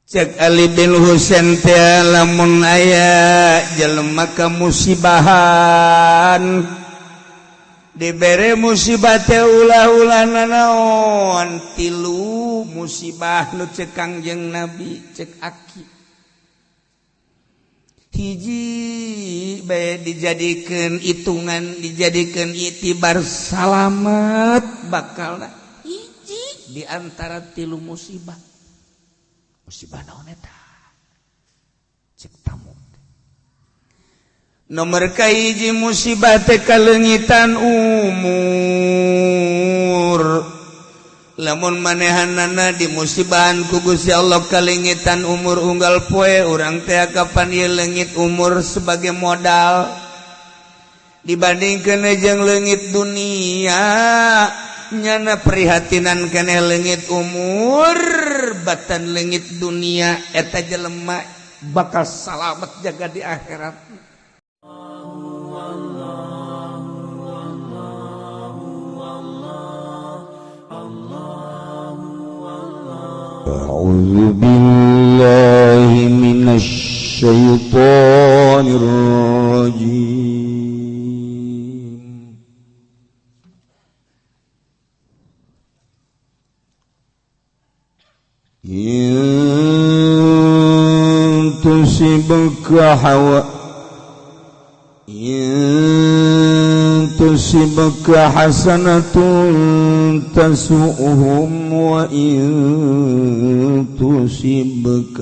Cek Ali bin Husain teh, lamun aya jelema kamusibahan, dibere musibah teh ulah-ulah nanaon, tilu musibah nu cek Kangjeng Nabi, cek aki, hiji bae dijadikan hitungan, dijadikan itibar salamet bakal hiji di antara tilu musibah. Musibah naon eta? Cek tamu, nomor kahiji musibah teh kaleungitan umur. Lamun manehanana di musibahan ku Gusti Allah kalengitan umur unggal poe, urang teh kapan ieu leungit umur sebagai modal dibandingkeun jeung leungit dunia, nyana prihatinan keneh leungit umur batan leungit dunia, eta jelema bakal salamet jaga di akhirat. أعوذ بالله من الشيطان الرجيم. إن تصبك إن تصبك حسنة تسؤهم وإن تصبك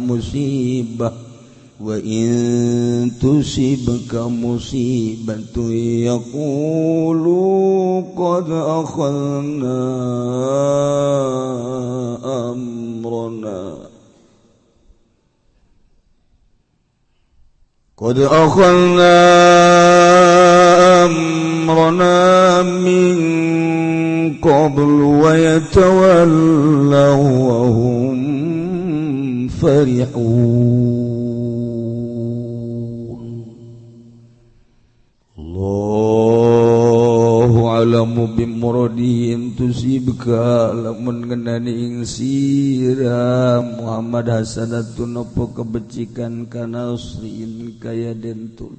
مصيبة وإن تصبك مصيبة يقولوا قد أخذنا أمرنا قد أخذنا أمرنا من قبل ويتولوا وهم فرحون. الله أعلم بمرادهم tusibka lamun ngenani ing sira Muhammad hasanatun apa kebecikan kanasrin kaya dentul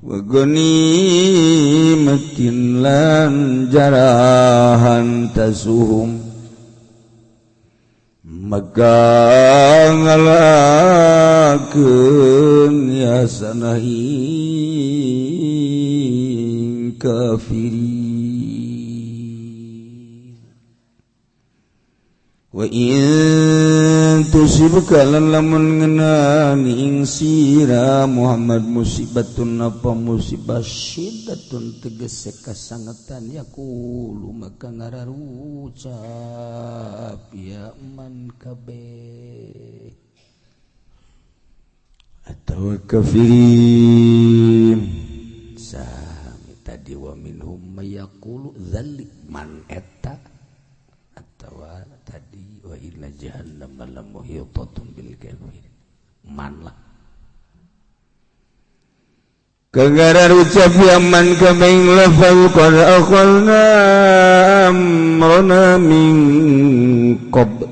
wa ghanimatin lan jarahan tasuhum maka ngalakeun yasanahi kafirin. Wa in tusibka lan lamun ngenani ing sira Muhammad musibatun apa musibah syiddatun tegese kasangetan yaqulu maka ngararucap ya man kabeh atau kafirin sami tadi wa minhum mayaqulu dzalik man eta atawa tadi wa inna jahannama lamuhitatun bil kafirin man lah kagara ucap yaman kabeh lafal qad akhadna amrana min qabl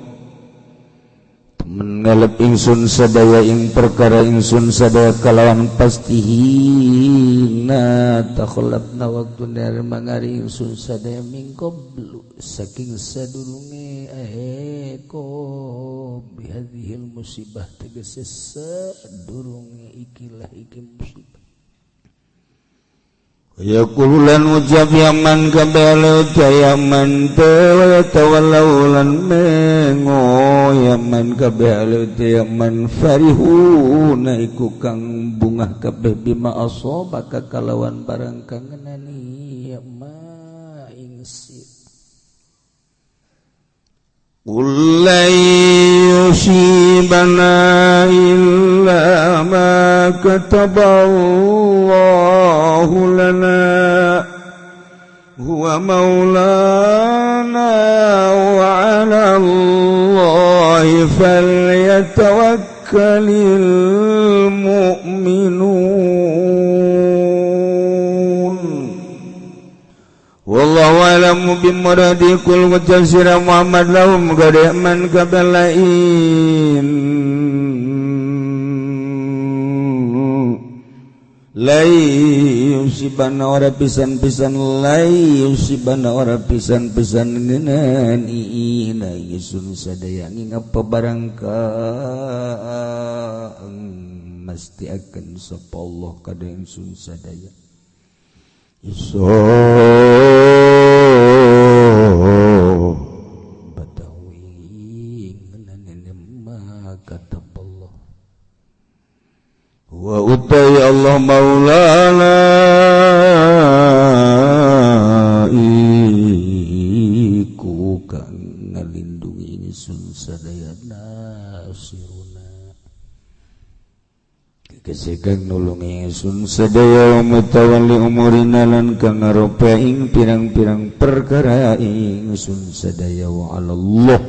temen ngalep ingsun sadaya ing perkara ingsun sadaya kalawan pastihina takhlabna waktu ner mangari ingsun sadaya min qablu saking sadurunge ko bihadhil musibah tegese sadurunge ikilah iki musibah. Yaqulu lan ucap yaman kabeh yaman tawallau lan mengo yaman kabeh yaman farihuna iku kang bungah kabeh bima asabaka kalawan barang kang ngenani ya ma ing sir. Qul lan yusibana illa ma kataballahu lana huwa maulana wa 'ala Allahi falyatawakkalil mu'minun. Wallahu Allahu alamu bimuradi kul mujassira Muhammad lahum gade man kabalain lai yusibana ora pisan-pisan lai yusibana ora pisan-pisan ngeunani ina yesun sadaya ngapa barang ka mesti akan sapa Allah kada ingsun sadaya iso batawi ngeunani ma kata Allah wa utai Allah maulana iku kang ngalindungi ingsun sadaya nasiruna kesekan nulung ingsun sadaya mutawalli umurina lan kang ngarope ing pirang-pirang perkara ingsun sadaya wa Allah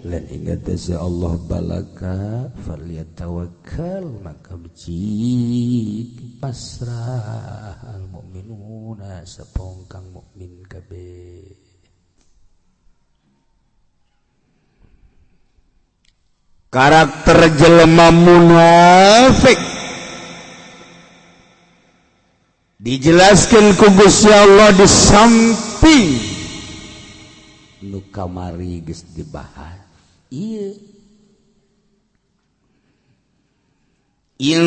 lan ingat sa Allah balaka falyatawakkal maka becik pasrah al mukminuna sapong kang mukmin kabeh. Karakter jelema munafik dijelaskan ku Gusti Allah di samping nu kamari geus dibahas. Iya. In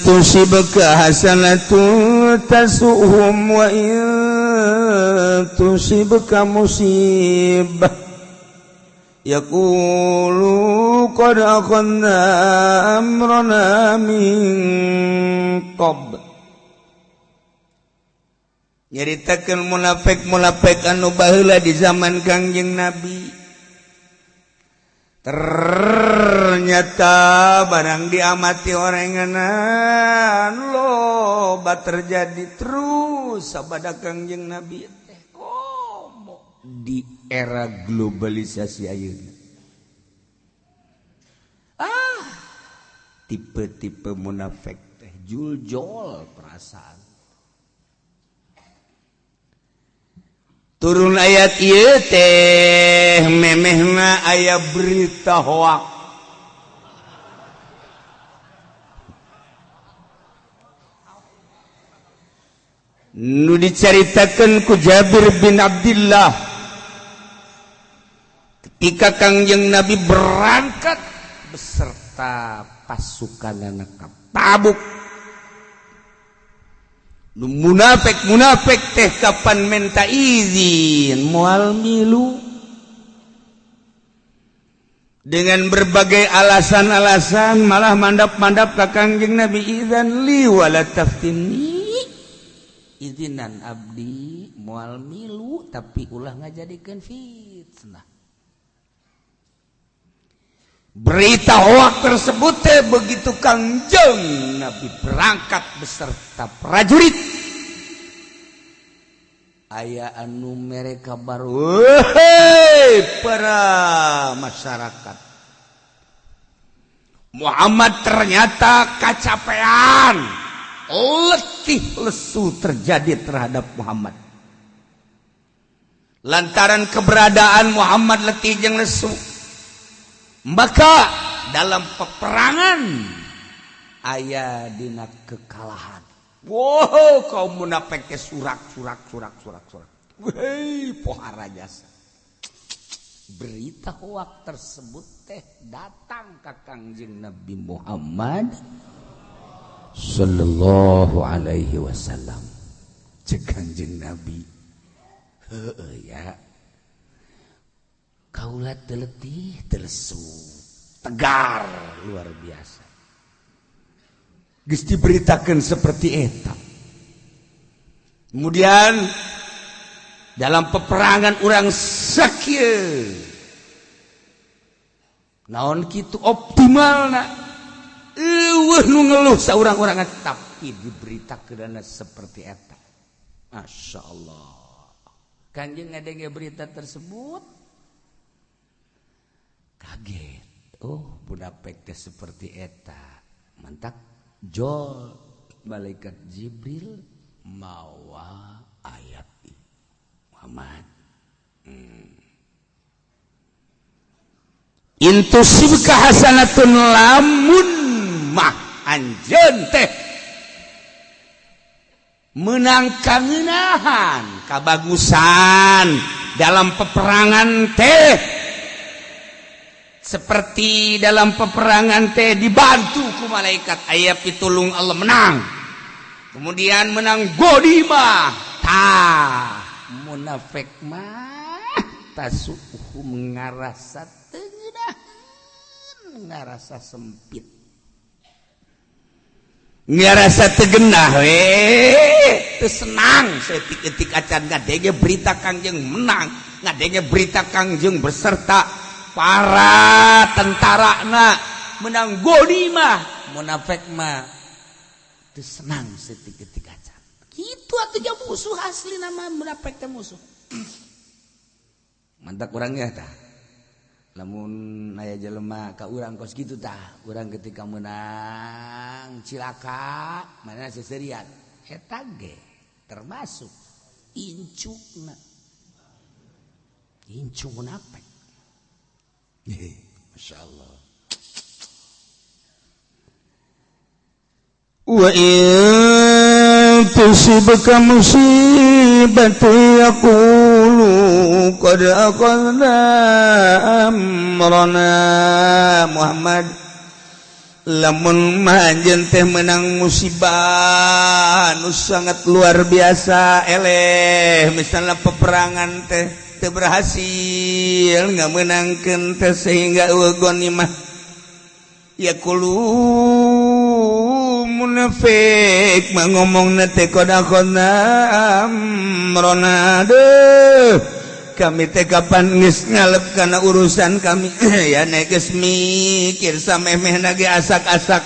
tusibka hasanatun tasuhum wa in tusibka musibah yaqulu qad akhadna amrana min qabl. Nyaritakeun munafik-munafik anu baheula di zaman Kangjeng Nabi. Ternyata barang diamati orenganan loba terjadi terus sabada Kangjeng Nabi teh komo di era globalisasi ayeuna. Ah, tipe-tipe munafik teh juljol perasaan. Turun ayat ieu teh memehna aya berita hoak. Nu dicaritakeun ku Jabir bin Abdullah ketika Kangjeng Nabi berangkat beserta pasukanana ka Tabuk. Nu munafik-munafik teh kapan minta izin moal milu dengan berbagai alasan-alasan malah mandap-mandap ka Kangjeng Nabi izan li wala taftini izinan abdi moal milu tapi ulah ngajadikeun fitnah. Berita hoak tersebut teh begitu Kangjeng Nabi berangkat beserta prajurit aya anu mere kabar hei para masyarakat Muhammad ternyata kacapean letih lesu terjadi terhadap Muhammad lantaran keberadaan Muhammad letih jeung lesu. Maka dalam peperangan aya dina kekalahan. Wow, kaum munafik teh surak surak surak surak surak. Hei, pohara jasa. Berita hoak tersebut teh datang ka Kangjeng Nabi Muhammad sallallahu alaihi wasallam. Cek Kangjeng Nabi, heueuh ya. Kaula teletih telesu tegar luar biasa geus diberitakeun seperti eta. Kemudian dalam peperangan urang sakieu naon kitu optimalna eueuh nu ngeluh saurang-urangan tapi diberitakeunana seperti eta. Masya Allah. Kanjeng ngadenge berita tersebut kaget. Oh, munafik teh seperti eta. Mantak jol malaikat Jibril mawa ayat. Muhammad. Intusibka hasanatun lamun mah anjeun teh menang kangenahan kabagusan dalam peperangan teh, seperti dalam peperangan teh dibantu ku malaikat aya pitulung Allah menang, kemudian menang ghanimah. Tah munafik mah tasuhum ngarasa teu ngarasa sempit, ngarasa tegenah we teu senang saeutik-eutik acan ngadenge berita Kangjeng menang, ngadenge berita Kangjeng beserta para tentarana menang ghanimah. Munafik mah teu senang saeutik-eutik acan. Kitu atuh jauh musuh asli nama munafik teh musuh. Mantap urangnya tah. Lamun aya jelema ka urang kos kitu tah, urang ketika menang cilaka mana seserian eta ge termasuk incukna. Incuk munafik. Masyaallah. Wa in tusibka musibatu yaqulu qad akhadna amrana. Muhammad lamun anjeun teh menang musibah nu sangat luar biasa eleh, misalnya peperangan teh teu berhasil ngamenangkeun teh sehingga eueuh ghanimah, yaqulu munafik mangomongna teh qad akhadna amrana, deuh kami teh kapan geus ngalep kana urusan kami ya nek geus mikir samemehna ge asak-asak,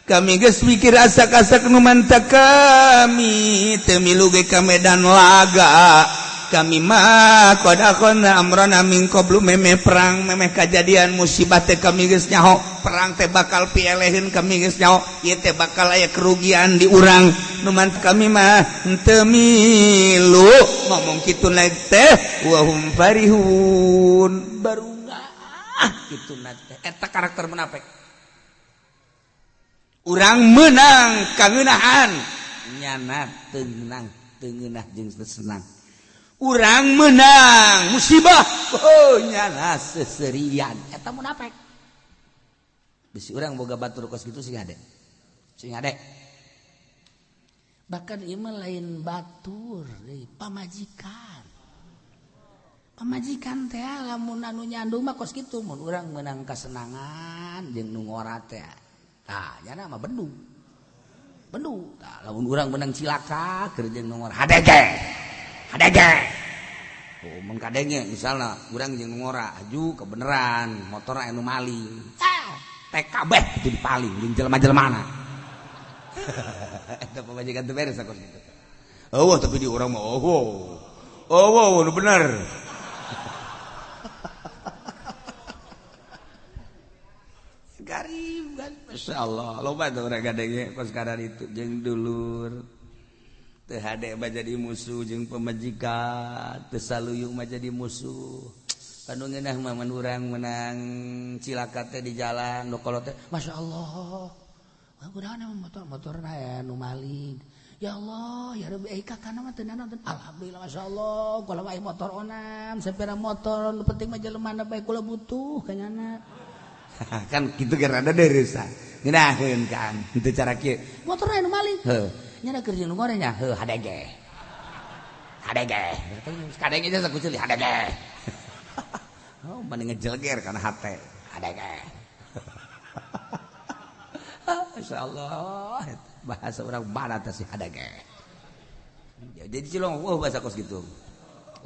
kami geus mikir asak-asak nu mantap kami teu milu ge ka medan laga. Kami mah qad akhadna amrana min qablu, memeh perang memeh kajadian musibah teh kami geus nyaho perang teh bakal pieleheun, kami geus nyaho ieu teh bakal aya kerugian di urang nu mantap kami mah teu milu ngomong kitu na teh wa hum farihun barungah kitu na teh. Eta karakter munafik. Urang menang kangeunahan nyana teu ngeunang teu ngeunah jeung teu senang. Urang menang musibah oh nyana seserian eta munafik. Bisi urang boga batur kos kitu sing ade. Sing ade. Bahkan ieu mah lain batur deui, pamajikan. Pamajikan teh lamun anu nyandung mah kos kitu, mun urang meunang kasenangan jeung nu ngora teh. Tah nyana mah bendu. Bendu. Tah lamun urang meunang cilaka keur jeung nu ngora hadege. Hadege. Oh, mun kadenge misalna urang jeung nu ngora aju kebeneran motor anu maling. Tah TKB itu dipaling jeung jelema-jelemana. Eta pamajikan teu beres kos kitu. Eueuh tapi di urang mah oh. Oh, nu bener. Garib kan masyaallah loba teh urang kadenge kos kadar itu jeung dulur. Teu hade mah jadi musuh jeung pamajikan, teu saluyung mah jadi musuh. Kanu ngeunah mah mun urang menang cilaka teh di jalan nu kolot teh masyaallah. Wah kudahan motor aya nu maling. Ya Allah, ya Rabbi, kakana mah teu nanaon. Alhamdulillah masyaallah, kula mah motor onam, sepeda motor, nu penting mah jelema bae kula butuh kanyana. Kan kitu ge rada deureusa. Ngeunaheun kan, henteu cara kieu. Motor aya nu maling. Heuh. Nya keur jeung nu goreng nya, heuh hadege. Hadege. Kadenge geus sakucil hadege. Oh, mending ngejelger kana hate. Hadege. Masyaallah, bahasa orang barat sih hadege. Jadi cilong wah bahasa kos gitu.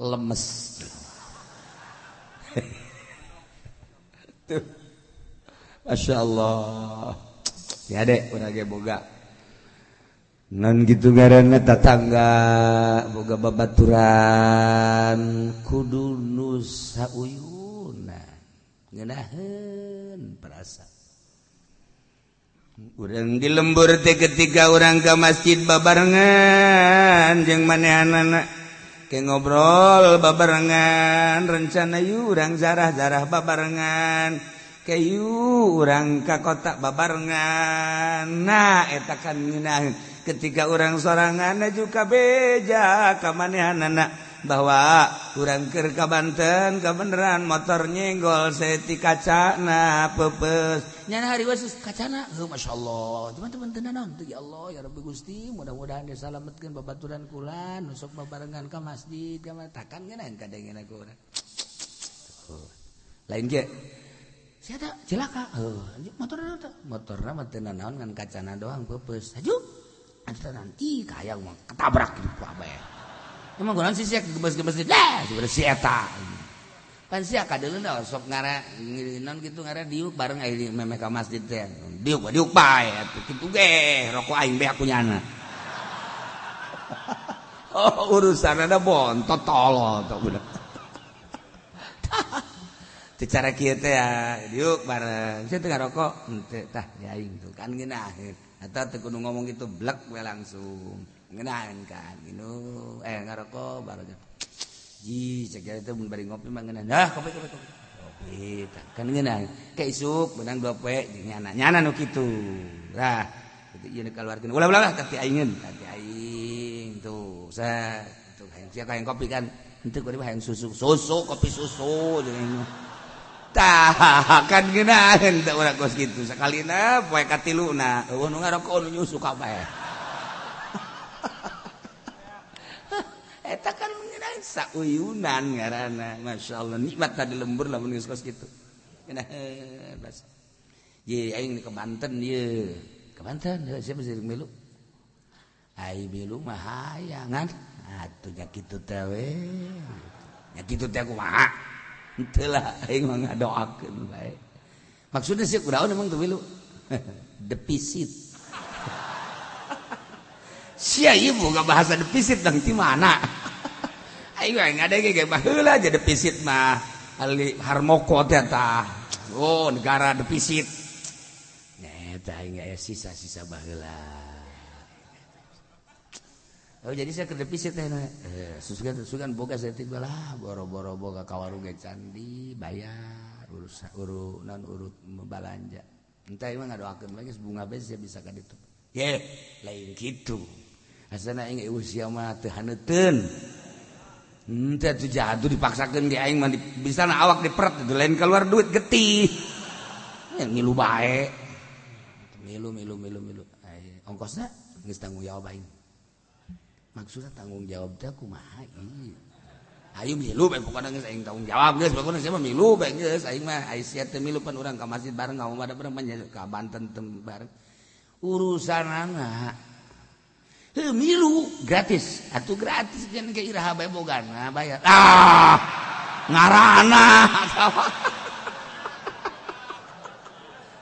Lemes. Tuh. Masya Allah. Ya dek, urang ge boga. Nan gitu ngaranna tatangga boga babaturan kudu nu sauyuna ngeunaheun perasa. Urang di lembur teh ketika urang ka masjid babarengan jeung manehanana Ke ngobrol babarengan rencana yuk urang zarah-zarah babarengan ke yuk urang ka kota babarengan. Nah eta kan ngeunah ketika urang sorangan juga beja ka manehanana bahwa urang keur ka Banten kebeneran motor nyenggol seti kacana peupeus nyana hari wasus kacana heuh masyaallah teman-teman teu naon teu ya Allah ya Rabbi Gusti mudah-mudahan disalametkeun babaturan kula nu sok babarengan ka masjid ka takan geunah kadengena ku urang lain ge sia teh cilaka heuh motorna teh motorna mah teu nanaon ngan kacana doang peupeus haju atuh nanti hayang mah ketabrak gitu bae. Emang kunaon sih sia gemes-gemes dah sebenarnya si eta. Pan sia kadeuleu sok ngara non kitu ngara diuk bareng aing memeh ka masjid teh. Diuk diuk bae atuh kitu ge rokok aing beak ku nyana. Oh urusanna bontot tolol tok budak. Teu cara kieu teh ya diuk bareng sia teu ngarokok henteu tah di aing tuh kan ngeunaheun. Eta teu kudu ngomong kitu blek we langsung. Ngeunaan kan minum ngarokok baru ji cek itu mun bari ngopi mah ngeunaan dah kopi kopi kopi kopi kan ngeunaan ke isuk beunang 2 poe jeung nyana nyana nu kitu lah kitu ieu dikeluarkeun ulah ulah tah ti aing tuh sa tuh hayang sia hayang kopi kan henteu kudu hayang susu susu kopi susu jeung tah kan ngeunaan teh urang kos kitu sakalina poe katiluna eueuh nu ngarokok nu nyusu kabeh. Eta kan mengenai sauyunan ngaranna masyaallah nikmat tadi lembur lamun geus kos kitu. Ngeunah bas. Ye aing ke Banten ye. Ke Banten heuh sia mesti milu. Ai milu mah hayangan atuh nya kitu teh we. Nya kitu teh kumaha? Henteu lah aing mah ngadoakeun bae. Maksudna sia kunaon emang teu milu? Defisit. Sia ieu boga bahasa defisit dang ti mana? Aing ngadege ge baheula aja defisit mah ali harmoko teh tah. Oh, negara defisit. Nya eta aing aya sisa-sisa baheula. Oh, jadi saya ke defisit teh. Sugan boga saeutik lah boro-boro boga ka warung ge candi bayar urus urut non urut balanja. Entah ieu mah ngadoakeun bae geus bunga bae sia bisa ka ditu. Ye, lain kitu. Asana aing usia mah teu haneuteun. Henteu atuh jatuh dipaksakeun ge aing mah bisa na awak diperet itu lain keluar duit getih. Ngilu bae. Milu milu milu milu. Ongkosna geus tanggung jawab aing. Maksudna tanggung jawab teh kumaha ieu? Ayo milu bae pokona geus aing tanggung jawab geus pokona sia mah milu bae geus aing mah ai sia teh milu pan urang ka masjid bareng ka omah bareng ka Banten teh bareng. Urusanana heuh milu gratis atuh gratis jeung ke iraha bae bogana bayar ah ngarana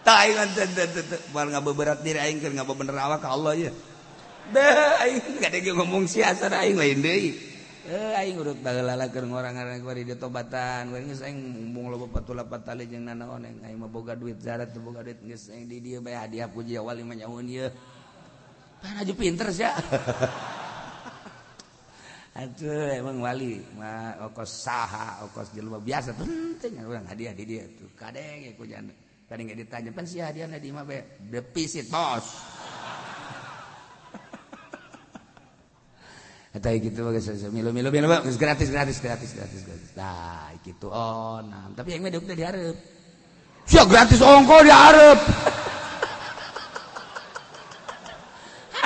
tah aing teu teu teu moal ngabeberat diri aing keur ngabebener awak ka Allah ieu deh aing gade ngomong sia asana aing lain deui aing urut baheula keur ngorang-ngorang bari ditobatan we geus aing mumbung loba patula patali jeung nanaon aing mah boga duit zarat teu boga duit geus aing di dieu bae hadiah puji wali mah nyaun ieu. Pan aju pinter sia. Atuh emang wali mah okos saha okos jelema biasa penting urang hadiah di dieu tuh kadenge ku janda. Kadenge ditanya pan sia hadiahna di imah bae defisit bos. Eta kitu mah geus milu milu milu geus gratis gratis gratis gratis gratis. Tah kitu oh nah tapi aing mah deukna dihareup. Sia gratis ongko dihareup.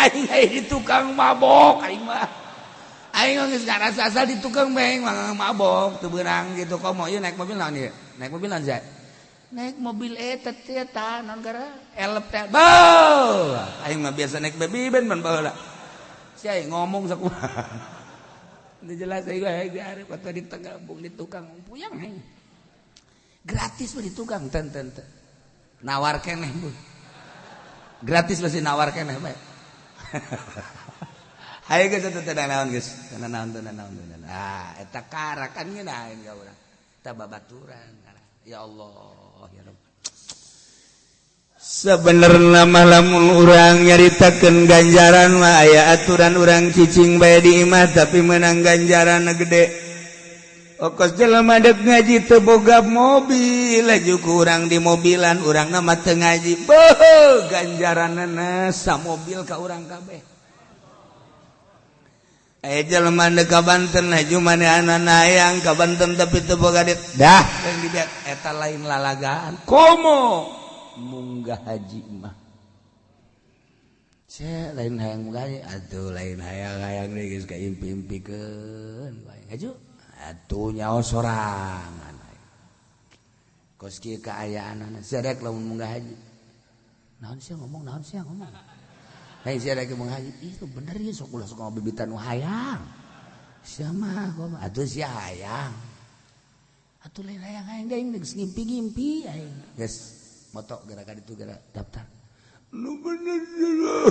Aing di tukang mabok aing mah. Aing geus ngarasa asal di tukang bae mabok teu beunang gitu komo ieu naik mobil naon ieu? Naik mobil naon sia? Naik mobil eta teh tah naon gara? Elep teh. Beuh. Aing mah biasa naik baby ben man baheula. Sia ngomong sakumaha. Teu jelas aing mah dihareup atuh di tengah bung di tukang puyang aing. Gratis mah di tukang ten ten ten. Nawar keneh bu. Gratis masih nawar keneh bae. Hayo geus teu naon geus, teu naon teu naon teu naon. Ah, eta karakan ngeunaheun ka urang. Eta babaturan. Ya Allah, ya Rabb. Sebenarnya mah lamun urang nyaritakeun ganjaran mah aya aturan urang cicing bae di imah tapi menang ganjaran gede. Okos jelema dek ngaji teu boga mobil, laju ku urang di mobilan, urangna mah teu ngaji. Beuh, ganjaranna samobil ka urang kabeh. Aya jelema dek ka Banten laju manehanana hayang ka Banten tapi teu boga duit. Dah, yang dibeak eta lain lalagaan. Komo munggah haji mah saya lain hayang munggah haji atuh lain hayang hayang geus ka impi-impikeun bae haju atuh nyaho sorangan kos kieu kaayaanana sia rek lamun munggah haji naon sia ngomong naon sia ngomong lain sia rek munggah haji itu bener ieu sok ulah sok bibitan nu hayang sia mah atuh sia hayang atuh lain hayang hayang deui geus ngimpi-ngimpi aing geus motok gerakan itu gerak daftar lu bener dulu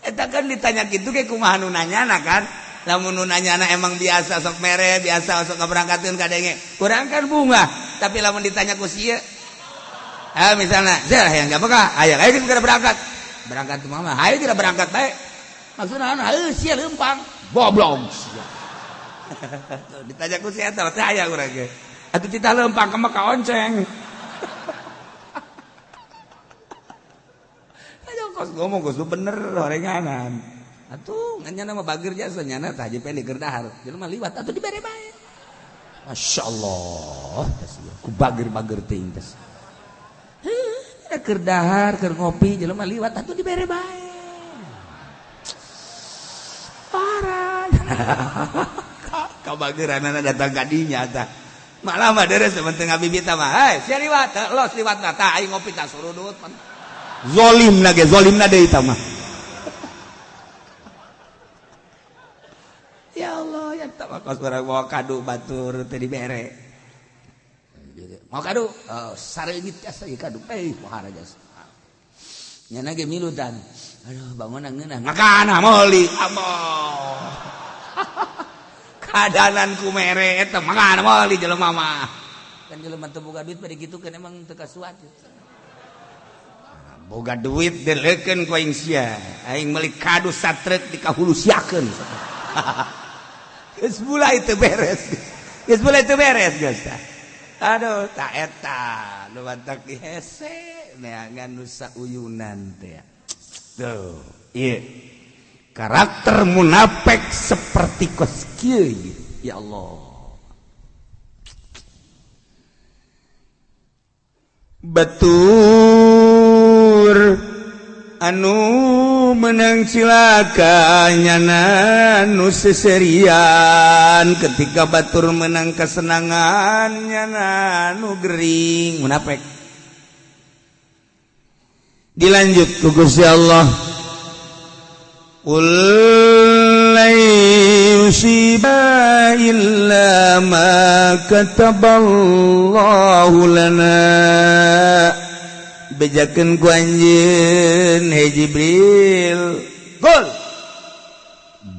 eta kan ditanya gitu kayak kumaha nu nanyana kan lamun nu nanyana emang biasa sok mere biasa sok ngaberangkatkeun kadenge kurang kan bunga tapi lamun ditanya ku sieu ah misalnya sia hayang apakah hayang ayo geus berangkat berangkat mah hayu geura berangkat bae maksudna hayu sia leumpang goblok ditanya ku si eta teh aya urang ge atuh cita leumpang ka maka onceng ayo kos ngomong kos bener horenganan atuh ngan nyana mah bageur jasa nyana tah haji pendek keur dahar jelema liwat atuh dibere bae masyaallah tas ku bageur-bageur teuing tas heuh keur dahar keur ngopi jelema liwat atuh dibere bae parah kabageranana datang ka dinya tah malah mah deres penting ngabibita mah hei sia liwat los liwat na tah aing ngopi tah surudut zolim na ge zolimna deui tah mah ya Allah ya tah mah kos urang bawa kadu batur teu dibere mau kadu oh, sareungit jasa ieu kadu eh pohara jasa nyana ge milutan aduh bangun ngeunah makana meuli amoh kadanan ku mere eta mangana meuli jelema mah kan jelema teu boga duit bade kitu kan emang teu kasuat boga duit deleukeun ku aing sia aing meuli kadu satrek dikahulusiakeun geus mulai teu beres geus mulai teu beres geus aduh ta eta nu batak hese neangan nu sauyunan teh tuh ieu karakter munafik seperti kos kieu ya Allah batur anu menang cilaka nyana nu seserian ketika batur menang kesenangan nyana nu gering munafik dilanjut ku Gusti Allah Qul lan yusiba illa ma kataballahu lana bejakeun ku anjeun he Jibril gol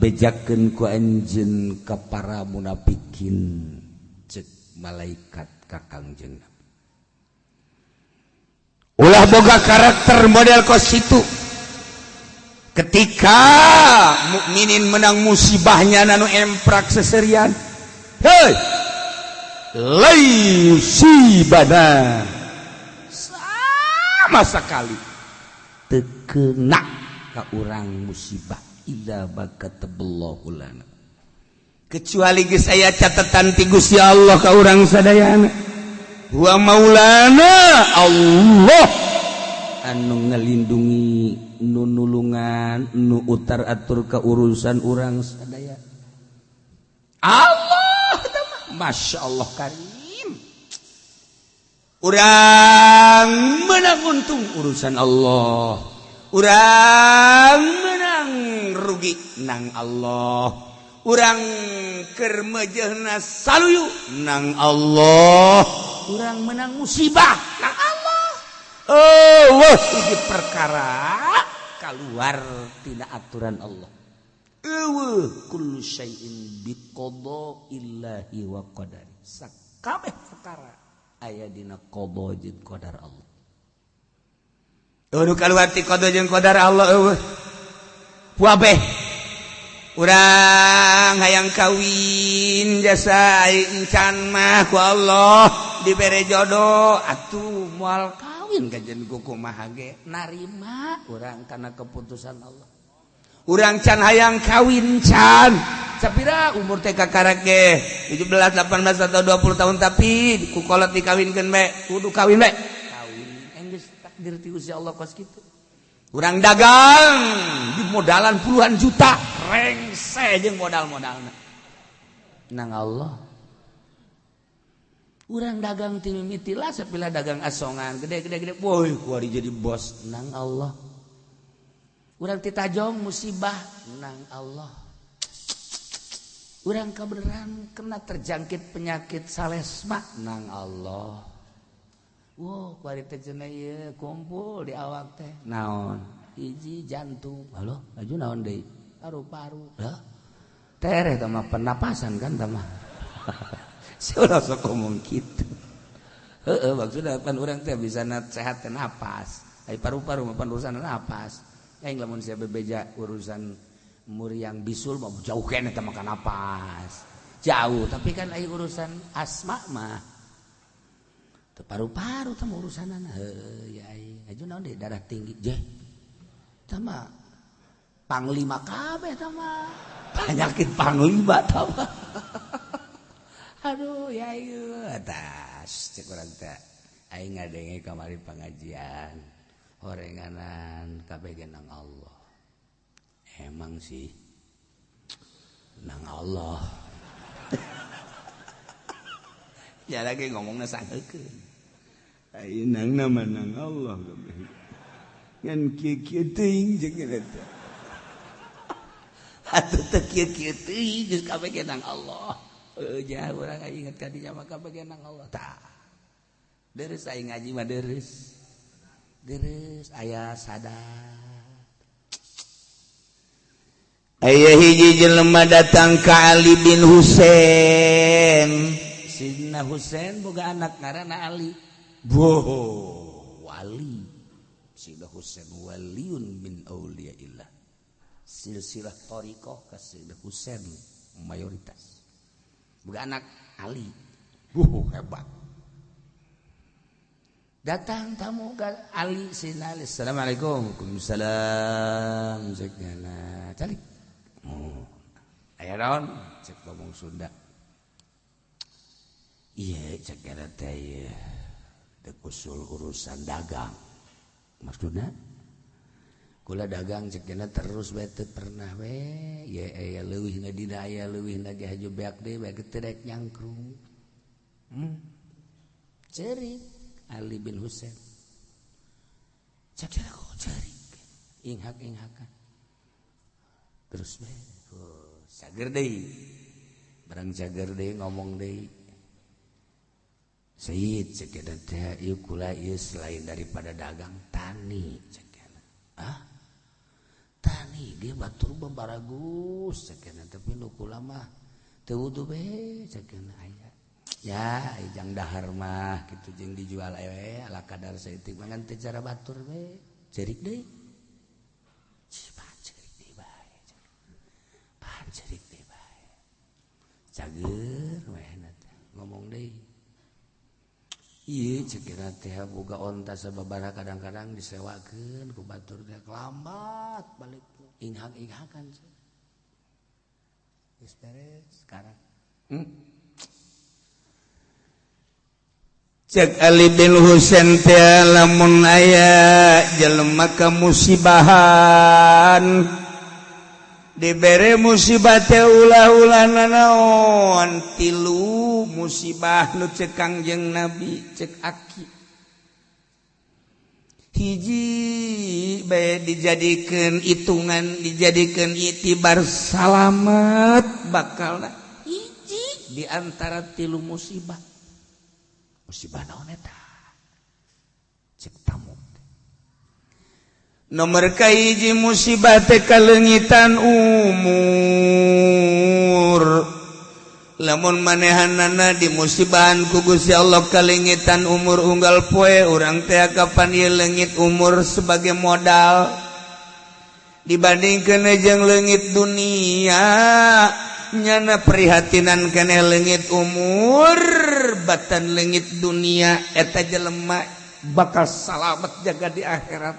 bejakeun ku anjeun ka para munafikin cek malaikat ka Kangjeng Nabi ulah boga karakter model kos situ ketika mukminin menang musibahnya nanu emprak seserian hei laisibana sama sekali tekena ka urang musibah illa bakataballahu lana kecuali geus aya catatan ti Gusti Allah ka urang sadayana wa maulana Allah anu ngelindungi nu nulungan nu utar atur ke urusan urang sadaya Allah Masya Allah karim urang menang untung urusan Allah urang menang rugi nang Allah urang keur meujeuhna saluyu nang Allah urang menang musibah nang Allah oh hiji perkara keluar tina aturan Allah eueuh kullu syai'in biqada'illahi wa qadari. Kabeh perkara aya dina qada jeung qadar Allah. Eueuh kaluar ti qada jeung qadar Allah eueuh. Wabeh urang hayang kawin jasa encan mah ku Allah dibere jodoh atuh moal kawin kajen ku kumaha ge narima urang kana keputusan Allah. Urang can hayang kawin can sapira umur teh kakarek ge 17, 18 atau 20 tahun tapi ku kolot dikawinkeun bae kudu kawin bae kawin enggeus takdir ti Gusti Allah kos kitu. Urang dagang di modalan puluhan juta rengse jeung modal-modalna nang Allah. Urang dagang ti mimiti lah sapila dagang asongan gede-gede gede woi kuari jadi bos nang Allah. Urang titajong musibah nang Allah. Urang kebenaran kena terjangkit penyakit salesma nang Allah. Wow, kuari teh cenah ieu kumpul di awak teh naon hiji jantung halo laju naon deui paru-paru hah tereh teh mah pernapasan kan teh mah sia sok ngomong kitu heueuh maksudna pan urang teh bisa sehat teh napas ai paru-paru mah pan urusan napas aing lamun sia bebeja urusan muriang bisul mah jauh keneh teh mah napas jauh tapi kan ai urusan asma mah paru-paru teh urusanana heuh ya aing aju naon deui darah tinggi jeh tah mah panglima kabeh tah mah penyakit panglima tah mah aduh ya ieu atas cek urang teh aing ngadenge kamari pangajian horenganan kabeh ge nang Allah emang sih nang Allah ya lagi ngomongna sangeukeun aing nang nama nang Allah ngan kieu-kieu teuing jeung eta atuh teu kieu-kieu teuing geus kabeh ge nang Allah heueuh jah urang inget ka dinya mah kabeh ge nang Allah tah deres aing ngaji mah deres deres aya sadar aya hiji jelema datang ka Ali bin Husain. Sidna Husain boga anak ngaranna Ali. Boh, wali. Sidna Husain waliun min auliyaillah. Silsilah thariqah ka Sidna Husain mayoritas. Boga anak Ali. Boh, hebat. Datang tamu ka Ali Sidna Ali. Assalamualaikum. Waalaikumsalam. Cekna calik. Oh. Aya naon? Cek ngomong Sunda. Iya, cek gara teh dek usul urusan dagang. Maksudna kula dagang cek gana terus bae teu pernah we. Ye aya leuwihna dina aya leuwihna ge haju beak deui bae teu rek nyangkrung. Cerik Ali bin Husain. Cek gana kok cerik. Inghak-inghakan. Terus bae cager deui. Barang cager deui ngomong deui. Sayyid cek teh ieu kula ieu selain daripada dagang tani cek ah tani ge batur baragus cek tapi nu kula mah teu wudu be cek aya ya jang dahar mah kitu jeung dijual we ala kadar saeutik mah ngan teu cara batur be cerik deui pan cerik deui bae pan cerik deui bae cager we ngomong deui. Iya cekira teh boga onta sababaraha kadang-kadang disewakeun ku batur teh lambat balik inghak-inghakan geus beres sekarang. Cek Ali bin Husain teh lamun aya jelema kamusibahan dibere musibah teh ulah-ulah nanaon tilu musibah nu cek Kangjeng Nabi cek aki hiji bae dijadikeun hitungan dijadikeun itibar salamet bakalna hiji di antara tilu musibah. Musibah naon eta cek tamu nomor kahiji musibah teh kaleungitan umur. Lamun manehanana di musibahan ku Gusti Allah kalengitan umur unggal poe urang teh kapan ieu leungit umur sebagai modal dibandingkeun jeung leungit dunia nyana prihatinan keneh leungit umur batan leungit dunia eta jelema bakal salamet jaga di akhirat.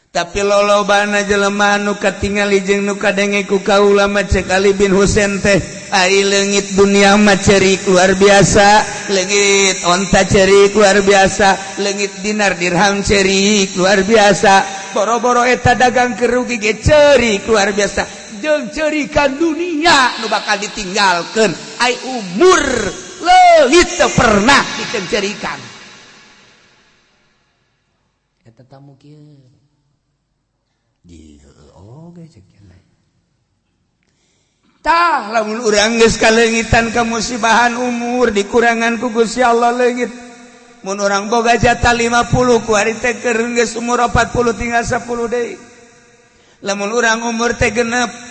Tapi lolobana jelema nu katingali jeung nu kadenge ku kaula mah cek Ali bin Husain teh ai leungit dunia mah cerik luar biasa, leungit onta cerik luar biasa, leungit dinar dirham cerik luar biasa, boro-boro eta dagang kerugi ge cerik luar biasa, jeung cerikan dunia nu bakal ditinggalkeun ai umur leungit teu pernah dicencerikan. Eta tamu kieu tah lamun urang geus kaleungitan kamusibahan umur dikurangan ku Gusti Allah leungit. Mun urang boga jatah 50 ku ari teh keur geus umur 40 tinggal 10 deui. Lamun urang umur teh 60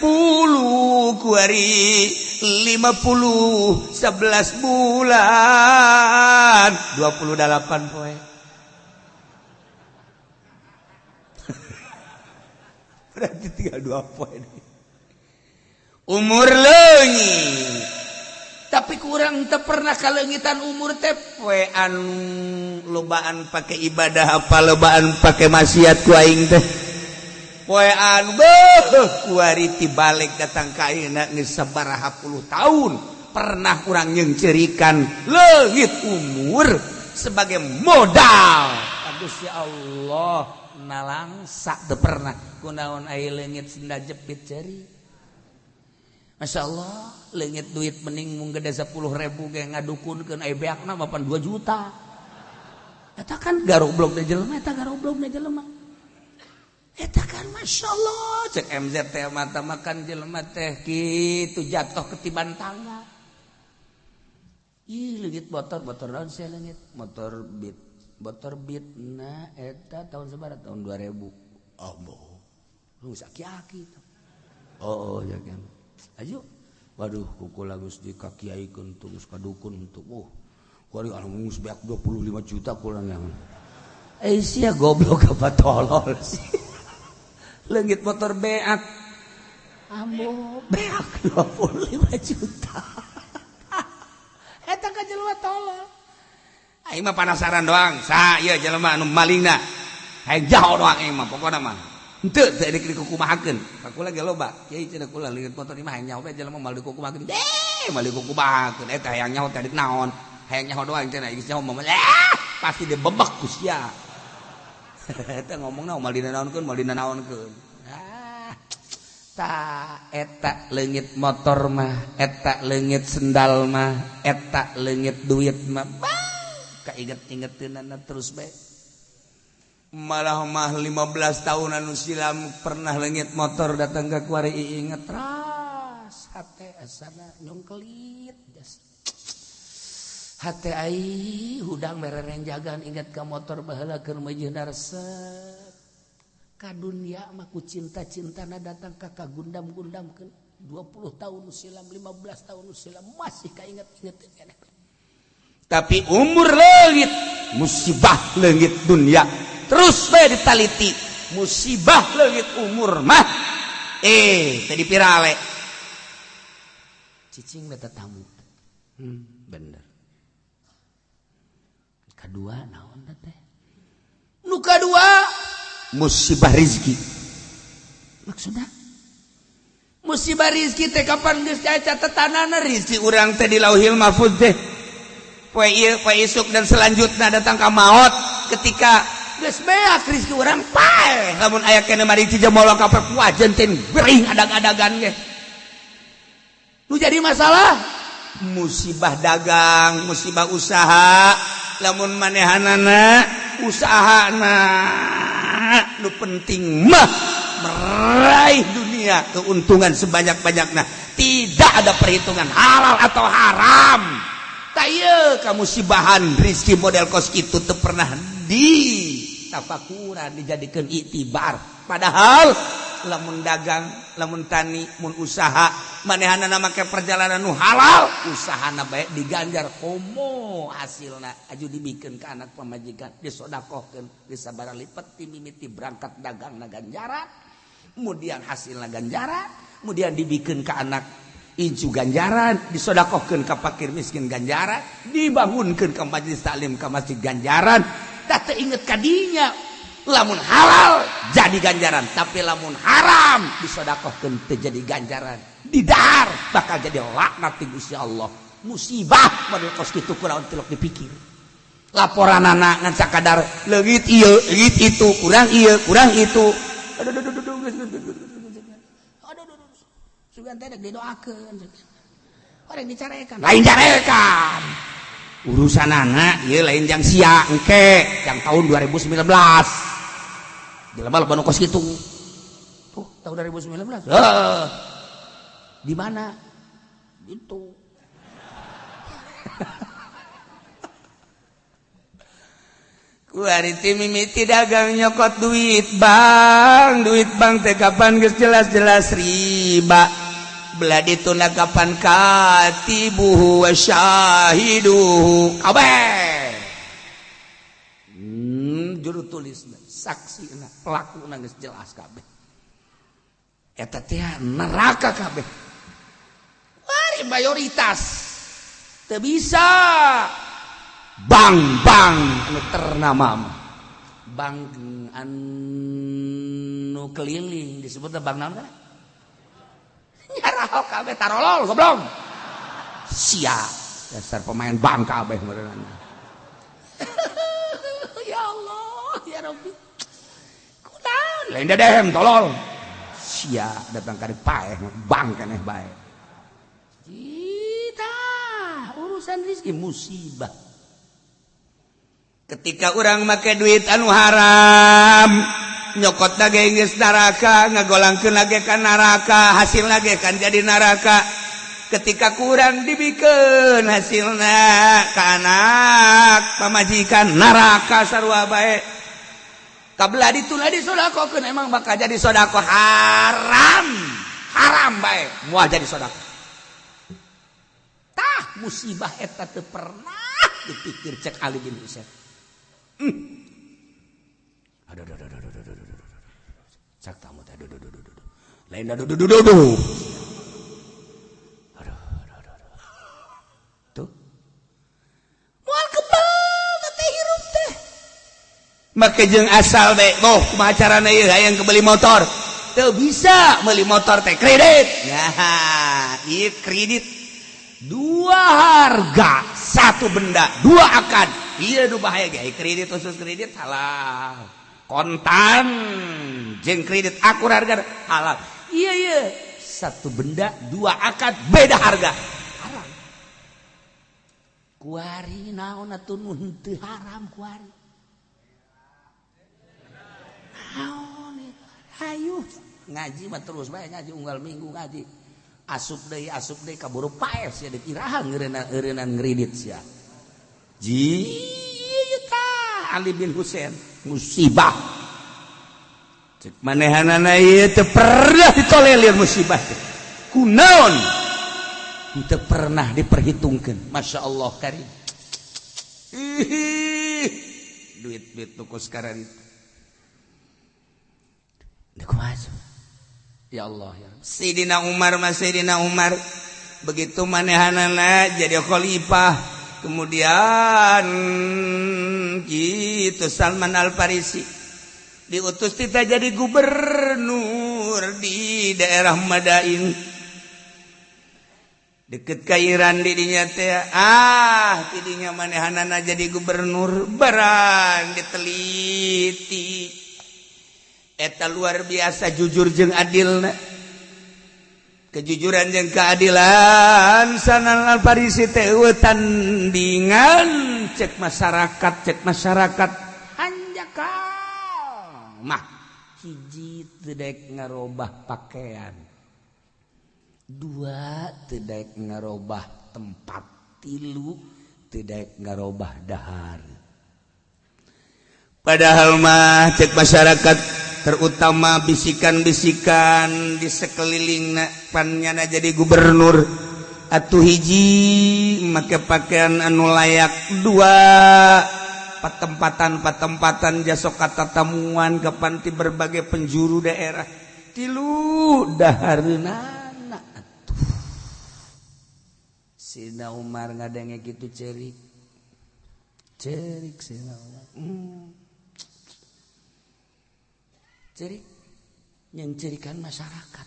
ku ari 50 11 bulan 28 poe. Berarti tinggal 2 poe. Umur leungit. Tapi kurang teu pernah kaleungitan umur teh poe anu lobaan pake ibadah apa lobaan pake maksiat ku aing teh. Poe anu beuh kuari ti balik datang ka ayeuna geus sabaraha puluh tahun pernah urang nyeungceurikan leungit umur sebagai modal. Aduh ya Allah nalangsa teu pernah kunaon aya leungit senda jepit ceri. Masya Allah, leungit duit mending mung gede 10.000 ge ngadukunkeun aya beakna mapan 2 juta. Eta kan garoblok da jelema, eta garoblok da jelema. Eta kan Masya Allah, cek MZ teh mata makan jelema teh kitu jatuh ketiban tangga. Ih leungit motor, motor naon sia leungit? Motor Beat. Motor Beat na eta tahun sabaraha? Tahun 2000. Allah. Lu geus aki-aki. Oh, ya kan. Ayo, waduh, kukula geus dikakiaikeun tuh geus kadukun tuh. Oh, kuari anu geus beak 25 juta kurang yang. Eh sia goblok apa tolol sih. Leungit motor beak. Ambo beak 25 juta. Eta ka jelema tolol. Aing mah penasaran doang, sa ieu jelema anu malingna. Hayang jaho doang aing mah pokona mah. Henteu teu rek dikukumahakeun. Kula ge loba. Kiai cenah kula leungit motor ieu mah hayang nyaho bae jelema moal dikukumahakeun. Deh, moal dikukumahakeun eta hayang nyaho teh naon. Hayang nyaho doang cenah geus nyaho mah pasti dibebek ku sia. Eta ngomongna moal dinanaonkeun, moal dinanaonkeun. Ah. Ta eta leungit motor mah, eta leungit sendal mah, eta leungit duit mah. Kainget-ingeteunana terus bae. Malah mah 15 tahun anu silam pernah leungit motor datang ke kuari inget ras hate asana nyongkelit hate ai hudang mererenjagan inget ka motor baheula keur meujeuhna resep ka dunia mah ku cinta-cintana datang ka kagundam-gundamkeun 20 tahun silam 15 tahun silam masih kainget-inget keneh. Tapi umur leungit musibah leungit dunia terus bae ditaliti musibah leungit umur mah tadi pirale cicing beta tamu. Bener kedua naon teh nu kadua musibah rizki. Maksudna musibah rizki teh kapan geus aya catetanana rizki urang teh di Lauhil Mahfuz teh poe ieu poe isuk dan selanjutnya datang ka maot ketika geus beak rizki urang paeh lamun aya keneh mari cijemolo ka wajen teh gering adag-adagan ge nu jadi masalah musibah dagang musibah usaha lamun manehanana usahana nu penting mah meraih dunia keuntungan sebanyak-banyaknya tidak ada perhitungan halal atau haram. Tah kamusibahan rizki model kos itu teu pernah di tafakuran dijadikan iktibar padahal Lamun dagang, lamun tani, mun usaha, manehanana make perjalanan nu halal, usahana bae diganjar komo hasilna aju dibikeun ka anak pamajikan, disodakohkeun, disabaraha lipet ti mimiti berangkat dagang na ganjaran, kemudian hasilna ganjaran, kemudian dibikeun ka anak incu ganjaran, disodakohkeun ka fakir miskin ganjaran, dibangunkeun ka majelis taklim ka masjid ganjaran. Tah teu inget kadinya. Lamun halal jadi ganjaran, tapi lamun haram disodakohkeun teu jadi ganjaran, didahar bakal jadi laknat ti Gusti Allah, musibah model kos kitu kunaon tilok dipikir. Laporanana ngan sakadar leungit ieu, leungit itu, kurang ieu, kurang itu. Aduh aduh aduh aduh aduh aduh, sugan teh dek didoakeun, orang dicarekan, lain carekan urusan anak ieu, lain jang sia engke yang tahun 2019 jelema loba nu kos kitu tuh. Tahun 2019 heuh, di mana itu? Kuari ti mimiti dagang nyokot duit bank, duit bank teh kapan geus jelas-jelas riba. Belah ditunda kapan katibuhu wa syahiduhu kabeh. Juru tulisna, saksina, pelakuna geus jelas kabeh. Eta teh neraka kabeh. Wari mayoritas teu bisa. Bank-bank anu ternama mah, bank anu keliling disebutna bank naon kana? Nyarahok kabeh tarolol goblok. Sia dasar pemain bank kabeh meureunana. Ya Allah, ya Rabbi. Kunaon lain dedehem tolol. Sia datang ka paeh bank keneh bae. Cita urusan rezeki musibah. Ketika orang make duit anu haram, nyokot lagi geus neraka, ngagolangkeun lagi ka neraka, hasil lagi kan jadi neraka. Ketika kurang dibikeun hasilna ka anak pamajikan, neraka sarua bae. Kabla dituna disodakohkeun emang bakal jadi sodako haram, haram bae moal jadi sodako. Tah musibah eta teu pernah dipikir cek Ali bin Husain. Aduh aduh aduh aduh aduh aduh. Cak tamu teh aduh aduh aduh aduh. Lain aduh aduh aduh aduh. Aduh aduh aduh aduh. Tuh. Moal kebal teh hirup teh. Make jeung asal bae, oh kumaha carana ieu hayang kebeli motor. Teu bisa meuli motor teh kredit. Nah, ieu kredit dua harga, satu benda, dua akad. Iya nu bahaya ge kredit khusus kredit halal. Kontan jeung kredit akur harga halal. Iya iya, satu benda dua akad beda harga. Haram. Kuari naon atuh nu henteu haram kuari. Naon eta? Hayu ngaji mah terus bae ngaji unggal minggu ngaji. Asup deui kaburu paeh sia deuk iraha ngeureunaan ngredit sia. Ji tah Ali bin Husain musibah. Cek manehanana ieu teu pernah ditolelir musibah teh. Kunaon? Teu pernah diperhitungkeun. Masya Allah karim. Ih, duit-duit tuku sekarang itu. Kumaha? Ya Allah ya. Sayyidina Umar mas Sayyidina Umar begitu manehanana jadi khalifah. Kemudian gitu Salman Al-Farisi diutus kita jadi gubernur di daerah Madain deket ka Iran didinya teh. Ah tidinya manehanana jadi gubernur barang diteliti eta luar biasa jujur jeung adilna. Kejujuran jeung keadilan Salman Al-Farisi teh eueuh tandingan cek masyarakat hanjakal mah hiji teu daek ngarobah pakaian, dua teu daek ngarobah tempat, tilu teu daek ngarobah dahar. Padahal mah cek masyarakat terutama bisikan-bisikan di sekelilingna pan nyana jadi gubernur atuh hiji make pakaian anu layak, dua patempatan-patempatan jasok kata tamuan ke panti berbagai penjuru daerah, tilu dahareunana atuh. Sina Umar ngadenge kitu cerik cerik Sina Umar. Cerik nyengcerikan masyarakat.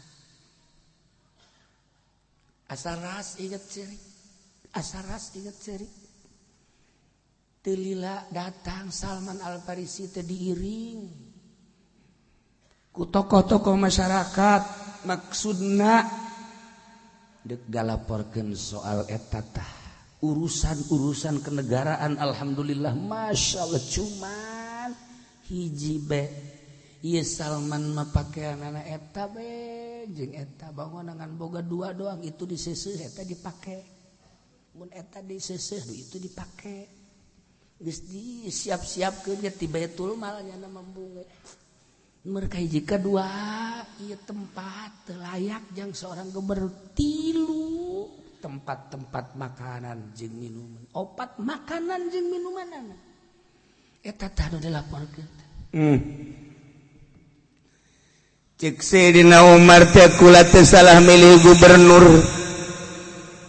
Asal ras inget cerik, asal ras inget cerik. Telila datang Salman Al Farisi teh diiring ku tokoh-tokoh masyarakat, maksudna dek galaporkeun soal eta tah urusan-urusan kenegaraan. Alhamdulillah, masya Allah, cuman hiji be ieu Salman mah pakeanana eta be jeung eta bangunan boga dua doang, itu diseuseuh eta dipake, mun eta diseuseuh itu dipake. Geus disiap-siapkeun ge ti Baitul Mal nya mambunge. Mereka hiji kadua ieu tempat teu layak jang seorang gubernur, tilu tempat-tempat makanan jeung minuman, opat makanan jeung minuman eta tah nu dilaporkeun. Cek Sayyidina Umar teh kula teh salah milih gubernur,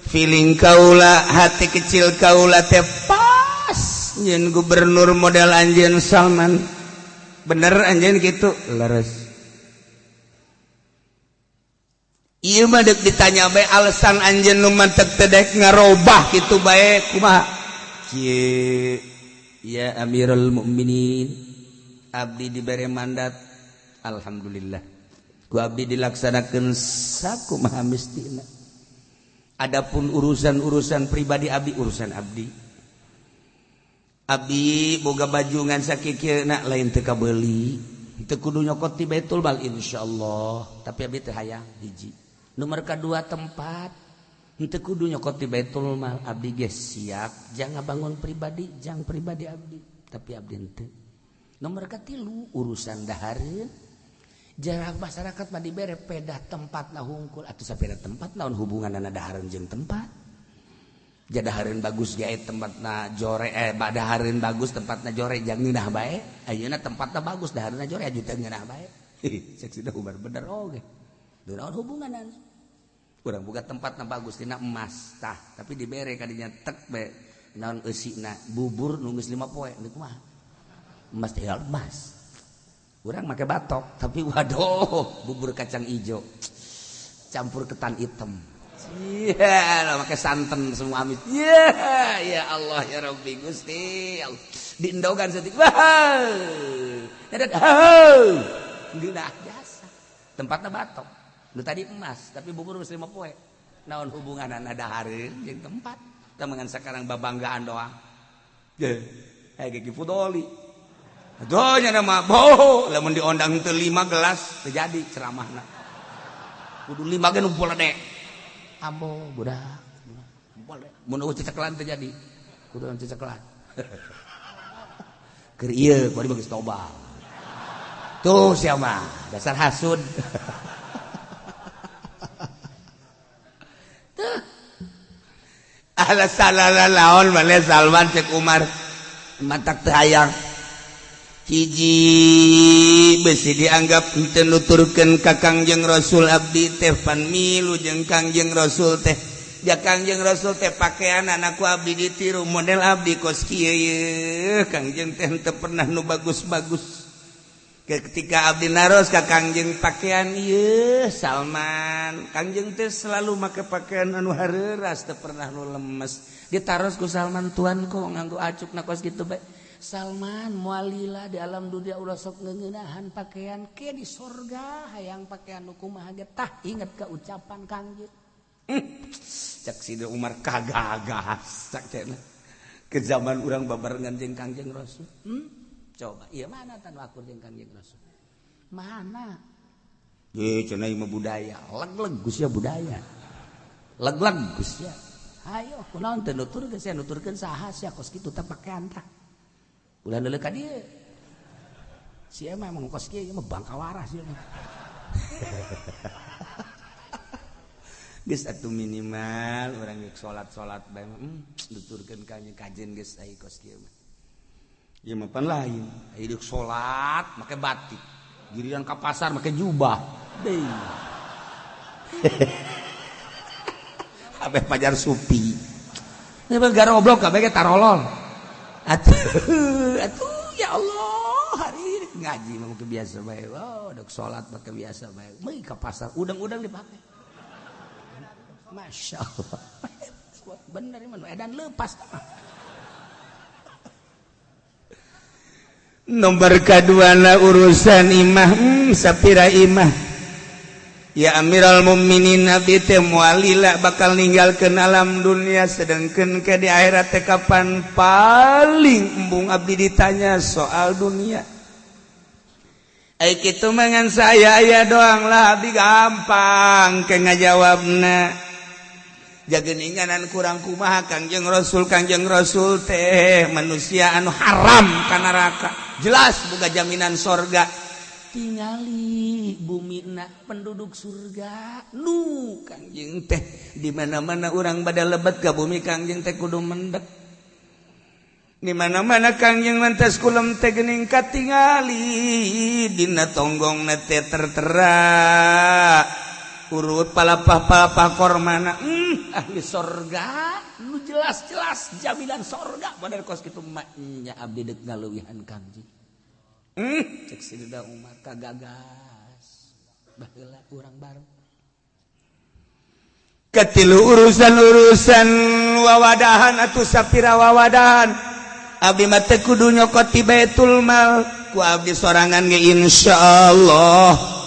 feeling kaula, hati kecil kaula teh pas nyeun gubernur model anjeun Salman. Bener anjeun gitu leres. Ieu mah deuk ditanya bae alasan anjeun nu mantek teh dek ngarobah kitu bae kumaha. Kieu ya Amirul Mukminin, abdi dibere mandat, alhamdulillah ku abdi dilaksanakeun sakumaha mistina. Adapun urusan-urusan pribadi abdi, urusan abdi. Abdi boga baju ngan sakikieuna lain teu kabeuli, teu kudu nyokot ti Baitul Mal insyaallah, tapi abdi teu hayang hiji. Nomor kadua tempat henteu kudu nyokot ti Baitul Mal, abdi ge siap jang ngabangun pribadi, jang pribadi abdi, tapi abdi henteu. Nomor katilu urusan dahareun, jarang masyarakat mah dibere pedah tempatna hungkul atuh sapeda tempat naon hubunganna dahareun jeung tempat. Jadahareun bagus ge tempatna jore, badahareun bagus tempatna jore jang ngeunah bae, ayeuna tempatna bagus dahareunna jore aju teu ngeunah bae. Cek Sina Umar bener oge. Naon hubunganna? Urang boga tempatna bagus dina emas tah, tapi dibere kadinya tek be naon eusina bubur nu geus 5 poe deuk kumaha? Emas teh emas. Urang make batok tapi waduh bubur kacang ijo campur ketan hitam. Iya, lah make santan semua amis. Iya, ya Allah ya Rabbi Gusti. Diendogan setik. Wah. Geunah jasa. Tempatna batok. Nu tadi emas, tapi bubur geus 5 poe. Naon hubunganna dahareun jeung tempat? Tah mengan sekarang babanggaan doang. Ye, gigi fudoli. Aduh nya mah boh, lamun diondang teu 5 gelas teu jadi ceramahna. Kudu 5 ge nu poledek. Ambo budak. Mun eueuh ceceklan teu jadi. Kudu ceceklan. Keur ieu kuari geus tobat. Tuh sia mah dasar hasud. Tuh. Alasan laon maneh Salman cek Umar matak teu hayang. Hiji besi dianggap henteu nuturkeun ka Kangjeng Rasul, abdi teh pan milu jeung Kangjeng Rasul teh. Ja Kangjeng Rasul teh pakaianana ku abdi ditiru model abdi kos kieu ye. Kangjeng teh henteu pernah nu bagus-bagus. Ketika abdi naros ka Kangjeng pakaian ieu Salman, Kangjeng teh selalu make pakaian anu hareuras teu pernah nu lemes. Ditaros ku Salman, tuan kok nganggo acukna kos kitu bae. Salman mualila di alam dunia ulah sok ngeunahan pakaian ke di sorga hayang pakaian nu kumaha ge tah inget ke ucapan Kangjeng. Cek Sidina Umar kagagas cek cenah. Ke zaman urang babarengan jeung Kangjeng Rasul. Coba ieu mana tan akur jeung Kangjeng Rasul? Mana? Ye cenah ieu mah budaya, leg-leg geus ya budaya. Leg-leg geus ya. Hayo kunaon teu nuturkeun sia nuturkeun saha sia kos kitu teh pakaian tah. Ulah leuleuh ka dieu. Sia mah emang kos kieu mah bangka waras sia mah. Geus atuh minimal urang geus salat-salat bae mah nuturkeun ka kajen geus ai kos kieu mah. Ieu mah pan lain, ai deuk salat make batik, giliran ka pasar make jubah. Deui. Kabeh pajar supi. Ieu mah garoblok kabeh ge tarolol. Atuh, atuh ya Allah, hari ini ngaji mah make biasa bae. Oh, deuk salat make biasa bae. Meui ka pasar udang-udang dipake. Masya Allah, bener iman, edan lepas. Nomor kaduana urusan imah, sapira imah. Ya Amiral Mukminin abdi teh moal lila bakal ninggalkeun alam dunia, sedengkeun ke di akhirat teh kapan paling embung abdi ditanya soal dunia. Ai kitu mah ngan saya aya doang lah abdi gampang ke ngajawabna. Jageninganan kurang kumaha Kangjeng Rasul teh manusia anu haram ka neraka jelas boga jaminan sorga tingali bumina penduduk surga nu Kangjeng teh di mana-mana urang bada lebet ka bumi Kangjeng teh kudu mendek di mana-mana Kangjeng mantas kulem teh geuning katingali dina tonggongna teh tertera urut palapah-palapah kormana ahli sorga nu jelas-jelas jaminan sorga model kos kitu nya abdi deuk ngaleuwihan Kangjeng cek Sayyidina Umar kagagas baheula urang bareng katilu urusan-urusan wawadahan atuh sapira wawadahan abdi mah teu kudu nyokot ti Baitul Mal ku abdi sorangan ge insyaallah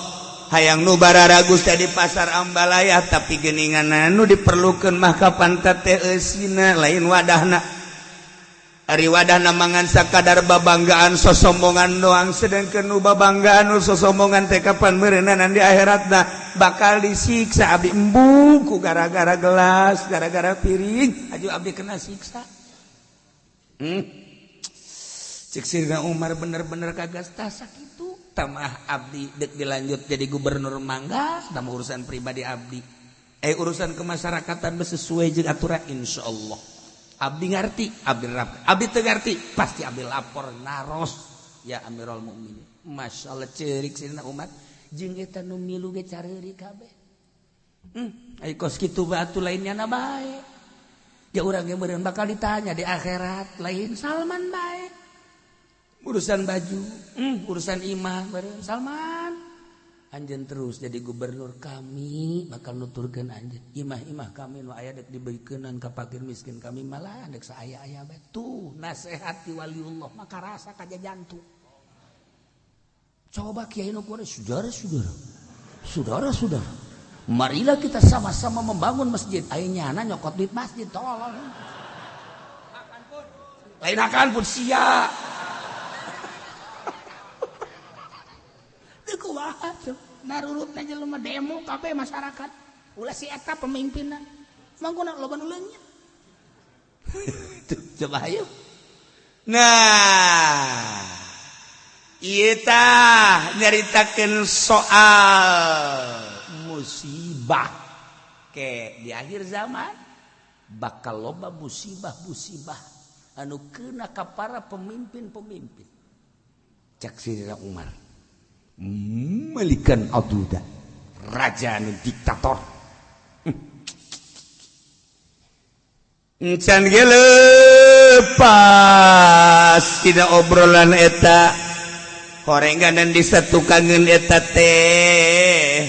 hayang nu bararagus teh di pasar Ambalaya tapi geuningan anu diperlukeun mah kapan teh eusina lain wadahna ari wadahna mangan sakadar babanggaan sosombongan doang sedangkeun nu babanggaan nu sosombongan teh kapan meureunan di akhiratna bakal disiksa abdi embung ku gara-gara gelas gara-gara piring aju abdi kena siksa. Cek Sayyidina Umar bener-bener kagas tah sakitu tamah abdi dek dilanjut jadi gubernur mangga tambah urusan pribadi abdi urusan kemasyarakatan sesuai jeung aturan insyaallah abdi ngarti abdi rap abdi teu ngarti pasti abdi lapor naros ya Amirul Mukminin. Masyaallah ceurik Sayyidina Umar jeung eta nu milu ge careuri kabeh ai kos kitu batu lainnya na bae ya urang ge meureun bakal ditanya di akhirat lain Salman bae urusan baju, urusan imah bareng Salman. Anjeun terus jadi gubernur kami bakal nuturkeun anjeun. Imah-imah kami nu aya dek dibeukeunnan ka fakir miskin kami malah dek saaya-aya bae. Tuh nasihat ti waliullah maka rasa ka jantung. Coba kiai nu kuari saudara-saudara. Saudara-saudara. Marilah kita sama-sama membangun masjid. Aya nyana nyokot duit masjid tolong. Lain akan pun sia. Narurutna jelema demo kabeh masyarakat ulah si eta pemimpinna mangkuna loba nu leungit. Coba ayo. Nah, ieu tah nyaritakeun soal musibah ke di akhir zaman bakal loba musibah-musibah anu keuna ka para pemimpin-pemimpin. Cek Sayyidina Umar Malikan Aduda raja anu diktator encan ge lepas tidak obrolan eta horengganan disatukangeun eta teh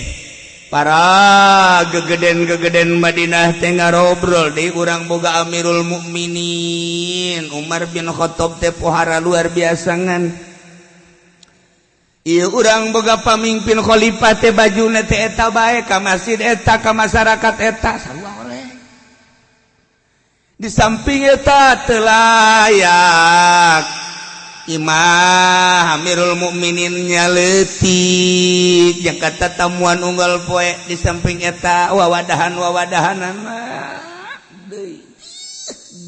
para gegeden-gegeden Madinah teh ngarobrol deui urang boga Amirul Mukminin Umar bin Khattab teh pohara luar biasa ngan ieu urang boga pamimpin khalifah teh bajuna teh eta bae ka masjid eta ka masyarakat eta sarua oleh di samping eta teu layak imah Amirul Mukminin nya leutik jeung kata tamuan unggal poe di samping eta wawadahan-wawadahanana deui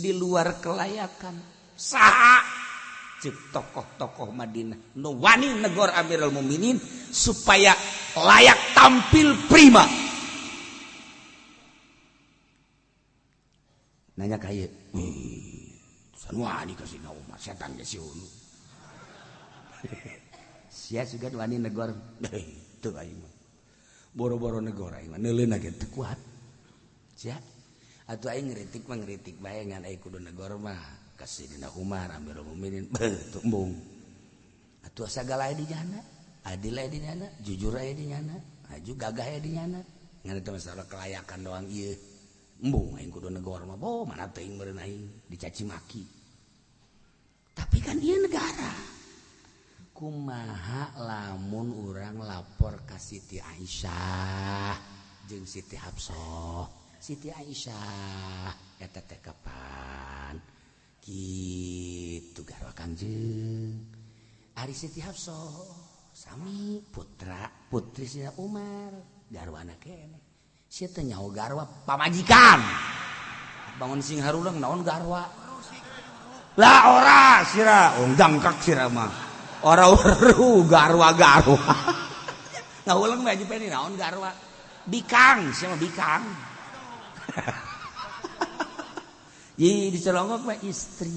di luar kelayakan saha Cek tokoh-tokoh Madinah nu wani negor Amirul Mukminin supaya layak tampil prima. Nanya ka ieu, wih, wani ka Sina Umar setan ge sieu. Sia sugan wani negor, teu aing mah. Boro-boro negor aing mah neuleuna ge teu kuat. Sia atuh aing ngritik mah ngritik bae ngan aing kudu negor mah. Ka Sayyidina Umar Amirul Mukminin beuh embung. Atuh sagala aya di nyana, adil aya di nyana, jujur aya di nyana, aju gagah aya di nyana. Ngan eta masalah kelayakan doang ieu. Embung aing kudu negor mah, boh mana teuing meureun aing dicaci maki. Tapi kan ieu negara. Kumaha lamun urang lapor ka Siti Aisyah jeung Siti Hafsah. Siti Aisyah eta teh kapan? Gitu garwa Kangjeng. Ari Siti Hafsah sami putra putri Sina Umar garwana keneh. Sia teh nyaho garwa pamajikan. Bangun sing harulang naon garwa. Lah ora sira, wong dangkak sira mah. Ora weruh garwa-garwa. Ngawulang mah aja peni naon garwa. Bikang, sia mah bikang. Ih, dicelongok mah istri.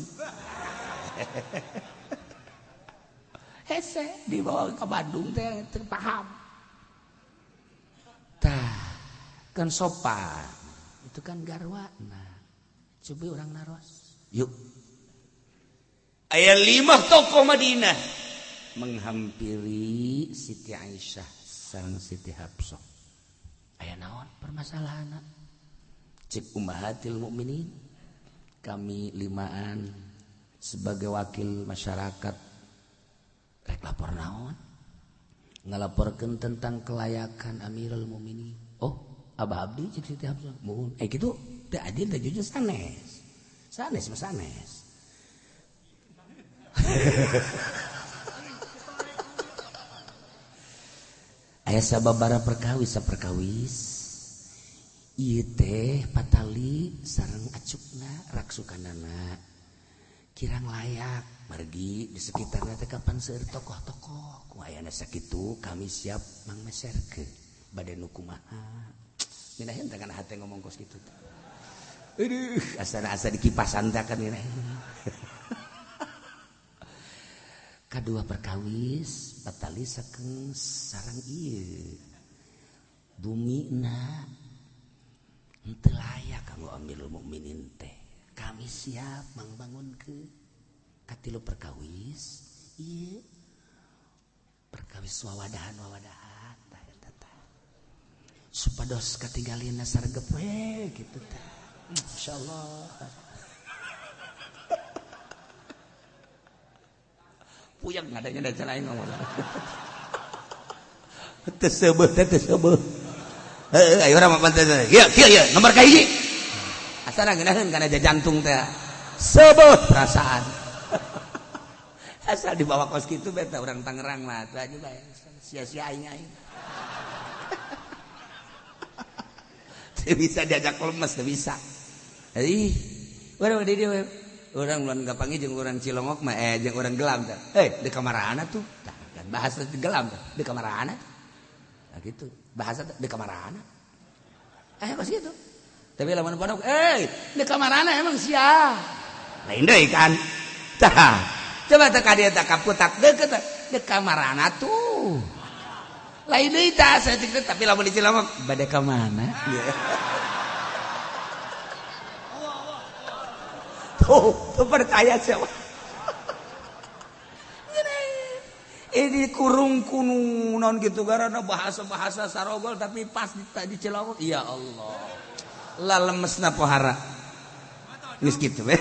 Hese dibawa ke Bandung teh teu paham. Tah, kan sopan. Itu kan garwana. Coba orang naros. Yuk. Aya 5 tokoh Madinah menghampiri Siti Aisyah sareng Siti Hafsah. Aya naon permasalahanna? Cek ummahatil mukminin, kami limaan sebagai wakil masyarakat rek lapor naon? Ngalaporkeun tentang kelayakan Amirul Mukminin. Oh, Abah Abdi cek Siti Hafsah. Muhun. Kitu teu adil teu jujur sanes. Sanes mah sanes. Aya sababaraha perkawis saperkawis ieu teh patali sareng acukna raksukanana kirang layak margi di sekitarna teh kapan seueur tokoh-tokoh ku ayana sakitu kami siap mangmeserkeun bade nu kumaha minaheun teh kana hate ngomong kos kitu teh aduh asana-asa dikipasan teh kan minaheun. Kadua perkawis patali sakeng sarang ieu bumina henteu layak kanggo Amirul Mukminin teh kami siap mangbangunkeun. Katilu perkawis ieu perkawis wawadahan-wawadahan tah eta tah supados katinggalina sargep we kitu tah insyaallah. Puyeng ngadanya dan lain ngomong. Tersebut, tersebut. Ayo orang mapan teh. Ieu, kieu ieu, nomor ka hiji. Asana ngeunaheun kana jantung teh. Sebut perasaan. Asal dibawa kos kitu beta urang Tangerang mah atuh aja bae. Sia-sia aing aing. Teu bisa diajak lemes, teu bisa. Ih, urang di dieu orang luan gapangi jeung urang Cilongok mah jeung urang gelam teh. Di kamarana tuh. Tah kan bahasa gelam teh, di kamarana. Nah gitu, bahasa di kamarana. Kos kitu. Tapi lamun pondok, di kamarana emang sia. Lain deui kan. Tah, coba teh ka dieu tah kaputak deukeut di kamarana tuh. Lain deui tah saya cek tapi lamun di Cilongok bade ka mana? Tuh, tuh percaya siapa? Ini kurung kunu non gitu karena bahasa-bahasa sarogol tapi pas di Cilongok, ya Allah. Lah lemesna pohara. Geus kitu we.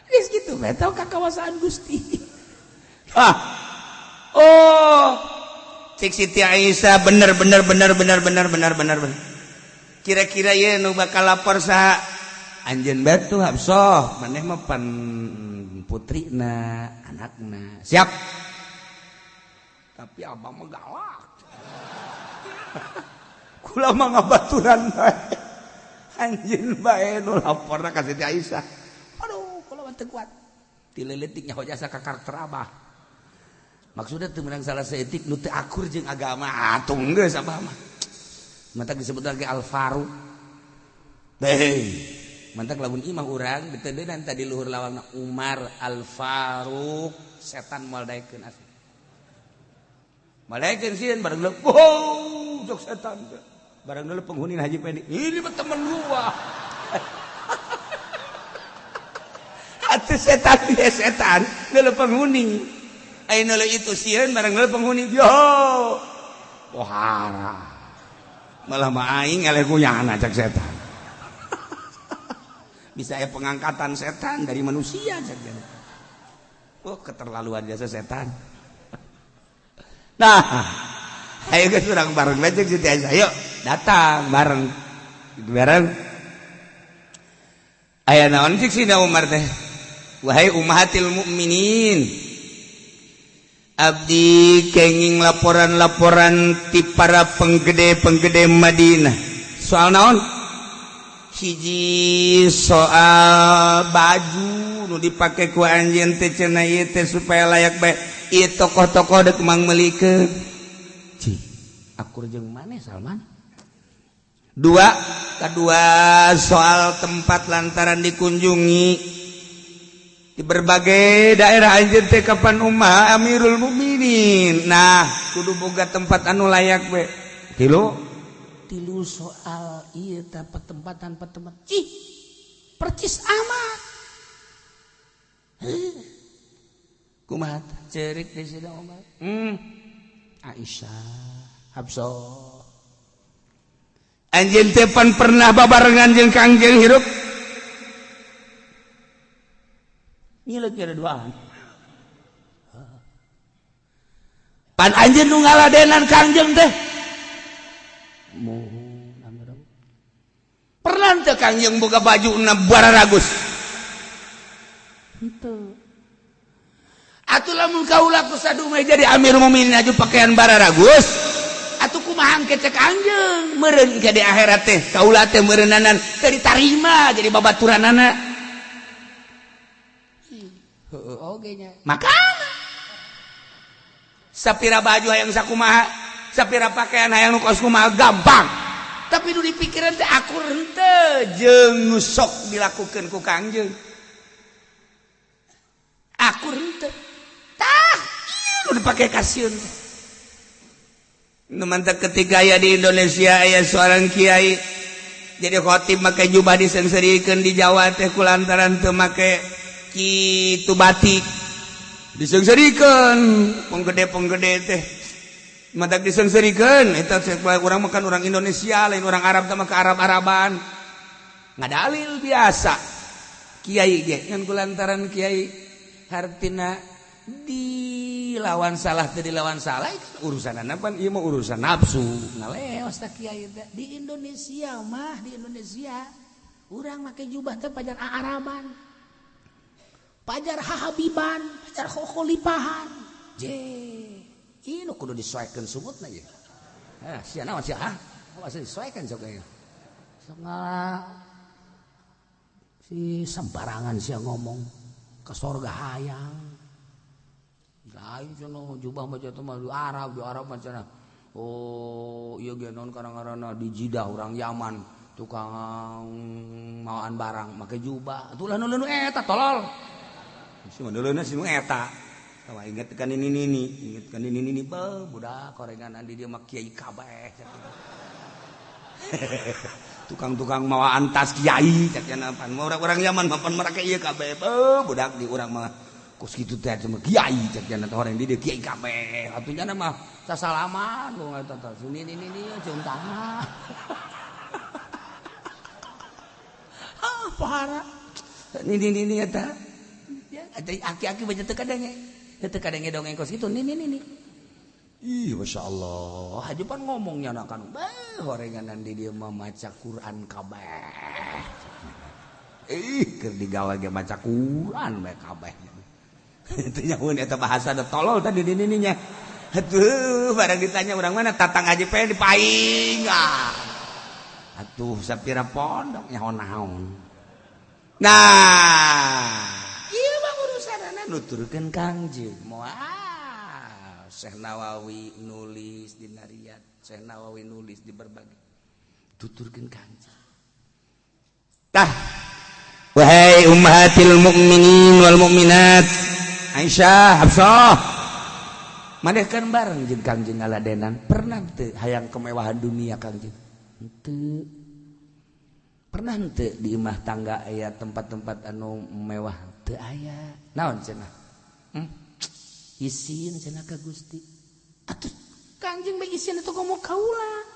Geus kitu we tau ka kawasaan Gusti. Ah. Oh. Cik Siti Aisyah bener bener bener bener bener bener bener bener. Kira-kira ieu nu bakal lapor saha? Anjeun batu Hafsah, maneh mah pan putrina, anakna. Siap. Tapi abah mah galak. Kula mah ngabaturan bae. Anjeun bae nu laporna ka Siti Aisyah. Aduh, kula mah teu kuat. Ti leutik nyaho jasa ka karakter abah. Maksudnya teu meunang salah saeutik nu teu akur jeung agama atuh geus abah mah. Mantak disebut lagi Al-Faruq. Hei, mantak lamun imah urang diteudenan tadi luhur lawangna Umar Al-Faruq, setan moal daekeun asli. Moal daekeun sieun bareng leuh, wow, jok setan. Bareng dulu penghuni Haji Pendi. Ini mah temen gua. Atuh setan dia setan, dulu penghuni. Ayeuna itu sieun bareng dulu penghuni. Yo. Pohara. Malah mah aing eleh kunyana cek setan. Bisa ya pengangkatan setan dari manusia cek. Oh, keterlaluan jasa setan. Nah, ayo geus urang bareng bae cek Siti Aisyah. Yuk, datang bareng. Gitu bareng. Aya naon cek Sina Umar teh? Wahai ummahatil mukminin, abdi kenging laporan-laporan ti para penggede-penggede Madinah. Soal naon? Hiji soal baju nu dipake ku anjeun teh cenah ieu teh supaya layak bae. Ieu tokoh-tokoh deuk mangmeulikeun. Cih, akur jeung maneh Salman. Dua, kedua soal tempat lantaran dikunjungi di berbagai daerah anjeun teh kapan ummah Amirul Mukminin. Nah, kudu boga tempat anu layak we. Tilu soal ieu teh petempatan petempat. Cih, percis amat. Heuh. Kumaha cerik di sini Umar? Aisyah, Hafsah. Anjeun teh pan pernah babarengan jeung Kangjeng hirup. Ngileuk kira duaan. Pan anjeun nu ngaladenan Kangjeng teh. Muhun pernah teh Kangjeng boga baju na bararagus. Henteu. Atuh lamun kaula ku sadume jadi Amir Mukminin aju pakaian bararagus. Atuh kumaha engke cek anjeun meureun ke di akhirat teh kaula teh meureunanan teu ditarima jadi babaturanana. Heueuh oge nya. Makana sapira baju hayang sakumaha, sapira pakaian hayang nu kos kumaha gampang. Tapi nu dipikiran teh akur henteu jeung nu sok dilakukeun ku Kangjeng. Akur henteu. Tah, ieu nu dipake kasieun teh. Mantap ketika ya di Indonesia aya seorang kiai jadi khotib make jubah disengserikeun di Jawa teh kulantaran teu make kitu batik disengserikeun penggede-penggede teh mantap disengserikeun eta urang makan orang Indonesia lain orang Arab teh make Arab-Araban ngadalil biasa kiai ge ngan kulantaran kiai hartina dilawan salah teu dilawan salah urusan pan ieu mah urusan nafsu ngaleos tah kiai teh di Indonesia mah di Indonesia urang make jubah teh pajar Araban pajar hahabiban pajar kholipahan je ieu nu kudu disoekeun sumutna ieu ah sia naon sia ah asa disoekeun sok ieu sok ngala si sembarangan sia ngomong ke sorga hayang lain cenah jubah mah teh mah di Arab mah cenah. Oh, ieu ge naon karang-karana di Jidah urang Yaman tukang mawaan barang make jubah. Atuh lah nu eta tolol. Si mah si nu eta. Tawa inget kan ini nini, inget kan ini nini beuh budak korengan di dieu mah kiai kabeh. Tukang-tukang mawaan tas kiai cek cenah pan urang Yaman mah pan mereka ieu kabeh beuh budak di urang mah kos kitu teh cuma kiai cek jana teh orang di dieu kiai kabeh atuh jana mah sasalaman lu eta teh sini ini ini cium tangan ah parah ini ini eta ya aki-aki baca teu kadenge teu kadenge dongeng kos kitu ini ini ih masyaallah haji pan ngomongnya na kan beuh horenganan di dieu mah maca Quran kabeh ih keur digawe ge maca Quran bae kabeh itu nyaun eta bahasa da tolol tadi di nininya. Atuh barang ditanya urang mana tatang aja pe di paing. Atuh sapira pondok nyaho naon. Nah, ieu mah sarana nuturkeun Kangjeng. Moal Syekh Nawawi nulis di Riyad, Syekh Nawawi nulis di berbagai tuturkeun Kangjeng. Tah, wahai ummahatil mukminin wal mukminat, Aisyah, Hafsah, maneh kan bareng jeung Kangjeng ngaladenan, pernah teu hayang kemewahan dunia Kangjeng? Henteu. Pernah henteu di imah tangga aya tempat-tempat anu mewah? Teu aya. Naon cenah? Isin cenah ka Gusti. Atuh Kangjeng bae isin atuh komo kaula.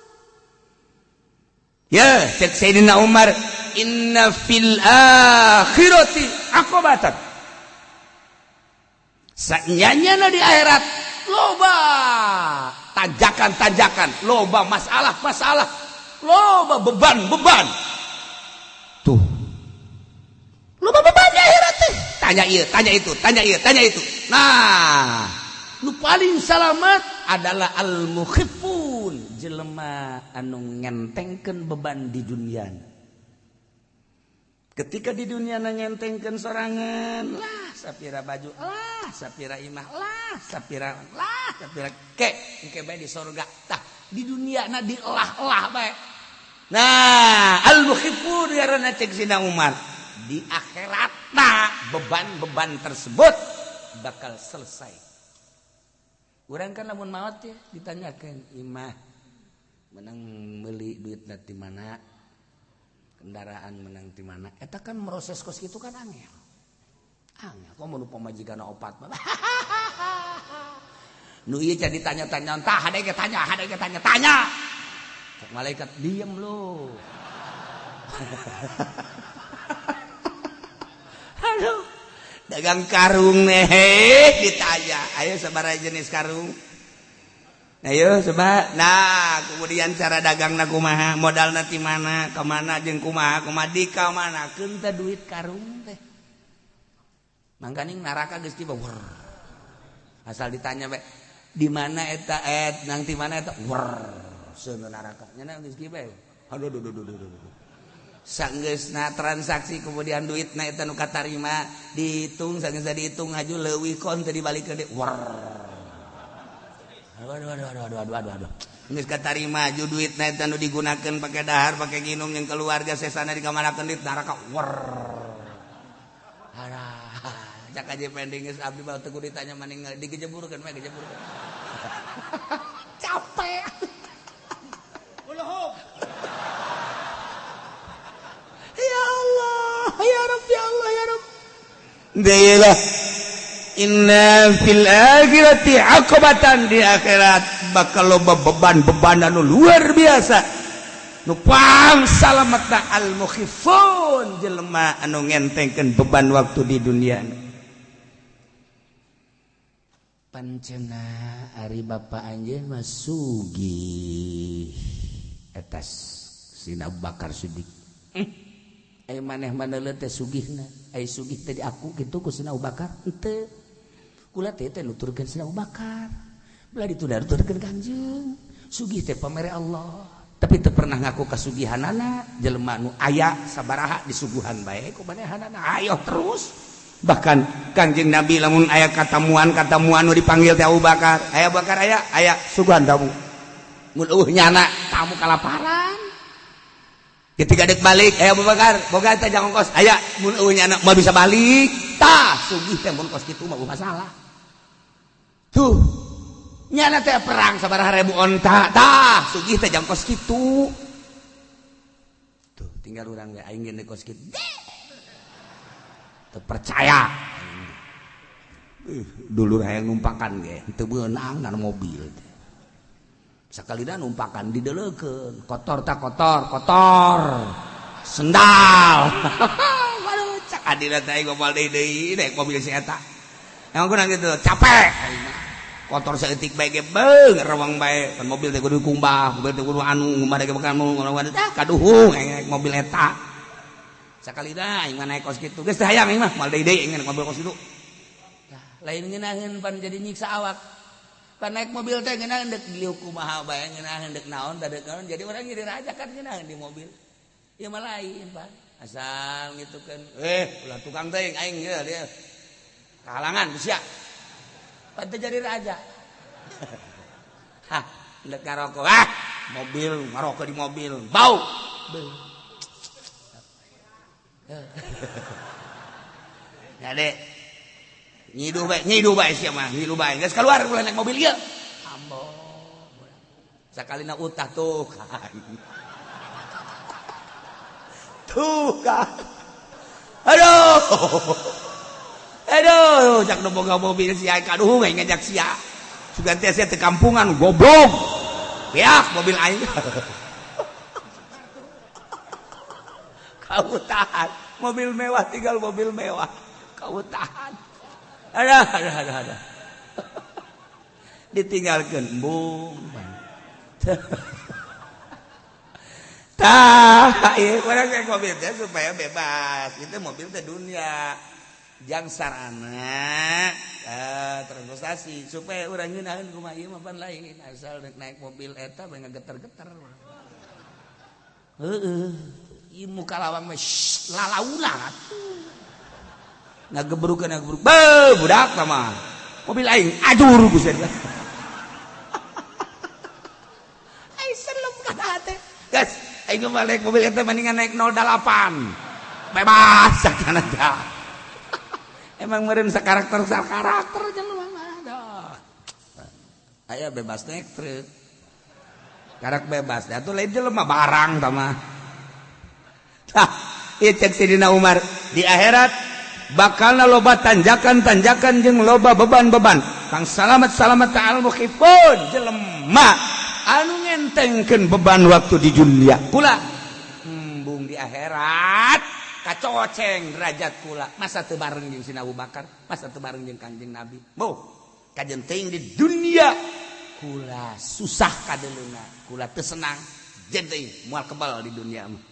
Ya, cek Sayyidina Umar, inna fil akhirati aqobatan. Sanyanya di akhirat loba tanjakan-tanjakan, loba masalah-masalah, loba beban-beban. Tuh. Loba beban di akhirat teh. Tanya ieu, tanya itu, tanya ieu, tanya itu. Nah, nu paling salamat adalah al-mukhifun, jelema anu ngentengkeun beban di dunia. Ketika di dunia ngentengkeun sorangan, lah sapira baju, lah sapira imah, lah sapira, lah sapira ke, engke bae di sorga. Tah, di dunia na dielah-elah bae. Nah, al-mukhifun ngaranna cek Sina Umar. Di akhirat na beban-beban tersebut bakal selesai. Urang kan lamun maot ya ditanyakan imah menang beli duit di mana, kendaraan menang di mana, eta kan proses kos gitu kan angel. Angel kok mau pamajikan opat. Nu ieu jadi tanya-tanya, entah ada yang tanya, ada yang tanya-tanya. Cek malaikat diem lu. Aduh, dagang karung nih ditanya, ayo sabaraha jenis karung. Ayo coba. Nah, kemudian cara dagang na kumaha, modalna ti mana, ka mana jeung kumaha, kumaha di ka mana, keun teh duit karung teh. Mangkaning neraka geus tiba. Asal ditanya bae, di mana eta nang ti mana eta? Wer, seuneu neraka. Nya geus kieu bae. Aduh aduh aduh aduh aduh. Sanggeusna transaksi kemudian duitna eta nu katarima dihitung, sanggeusna dihitung haju leuwih kon teu dibalikeun deui. Wer. Aduh aduh aduh aduh aduh aduh aduh. Geus katarima haju duitna eta nu digunakeun pake dahar, pake nginum jeung keluarga sesana dikamanakeun duit neraka. Wer. Alah, cak aja pending geus abdi mah teu kudu ditanya maning digejeburkeun mah gejeburkeun. Capek. Ulahum. Ya Allah, ya Rabb, ya Allah, ya Rabb. Deui inna fil akhirati aqobatan, di akhirat bakal loba beban-beban anu luar biasa. Nu pang salametna al mukhifun, jelema anu ngentengkeun beban waktu di dunia. Pancena ari bapa anjeun mah sugih eta Sina Abu Bakar Siddiq. Ai maneh maneuleuh teh sugihna, ai sugih teh di aku kitu ku Sina Abu Bakar henteu. Kula teh teh nuturkeun Sina Abu Bakar. Belah ditu nuturkeun Kangjeng. Sugih teh pamere Allah, tapi teu pernah ngaku kasugihanana. Jelema nu aya sabaraha disuguhan bae ku manehanana, ayo terus. Bahkan Kangjeng Nabi lamun aya katamuan-katamuan nu dipanggil teh Abu Bakar, aya Abu Bakar aya, aya suguhan tamu. Mun eueuh nyana tamu kalaparan. Ketika dek balik, aya Abu Bakar, boga teh jangan kos, aya mun eueuh nyana moal bisa balik. Tah, sugih teh mun kos kitu mah masalah. Tuh, nyana teh perang sabaraha ribu onta, tah, sugih teh jang kos kitu. Tuh, tinggal urang ge aing ge kos kitu. Teu percaya. Dulur hayang numpakan ge, teu beunang na mobil teh. Sakalina numpakan dideleukeun, kotor tak kotor, kotor. Sendal. Waduh, cak adina teh aing moal deui naik mobil si eta. Emang kurang gitu, capek. Kotor saeutik bae ge beung rewang bae, kan mobil teh kudu kumbah, mobil teh kudu anu, ngumbah teh kudu anu, tah kaduhung aing naik mobil eta. Sakalina aing mah naik kos kitu, geus teh hayang aing mah moal deui deui aing naik mobil kos kitu. Tah, lain ngeunaheun pan jadi nyiksa awak. Pan naik mobil teh ngeunaheun deuk diuk kumaha bae, ngeunaheun deuk naon, deuk naon, jadi orang jadi raja kan ngeunaheun di mobil. Ieu mah lain, Pak. Asal ngitukeun, ulah tukang teuing aing ieu dia. Kahalangan ku sia. Pan teu jadi raja. Hah, ndek ngarokok ah, mobil ngarokok di mobil, bau. Ya dek. Nyiduh bae sia mah, nyiduh bae. Geus keluar ulah naik mobil ieu. Ambo. Sakalina utah tuh kan. Tuh kan. Aduh. Aduh, cak nu boga mobil sia kaduhung aing ngajak sia. Sugan teh sia teu kampungan goblok. Beak mobil aing. Kau tahan, mobil mewah tinggal mobil mewah. Kau tahan. Ada ada ada. Ditinggalkeun embung. Tah, ieu urang naik mobil teh supaya bebas. Itu mobil teh dunia. Jang sarana transportasi supaya urang ngeunaheun kumaha ieu mah pan lain asal naik mobil eta bae ngageter-geter. Heeh. Ieu muka lawang mah lalauna atuh. Ngagebrukeun ngagebruk. Beuh, budak mah. Mobil aing ajur buset. Aing selem kana hate. Guys, aing mah naik mobil eta mendingan naik 08. Bebas sakana tah. Emang meureun sakarakter sakarakter jelema mah dah. Aya bebas naik truk. Karak bebas atuh lain jelema barang tah mah. Tah, ieu cek Sidina Umar di akhirat bakalna loba tanjakan-tanjakan jeung loba beban-beban. Kang salamat-salamat ta'al mukhifun jelema anu ngentengkeun beban waktu di dunia. Kula embung di akhirat kacoceng derajat kula. Masa teu bareng jeung Sina Abu Bakar, masa teu bareng jeung Kanjeng Nabi. Boh, kajen teuing di dunia kula susah kadeleuna, kula teu senang, jeung teuing moal kebal di dunia mah.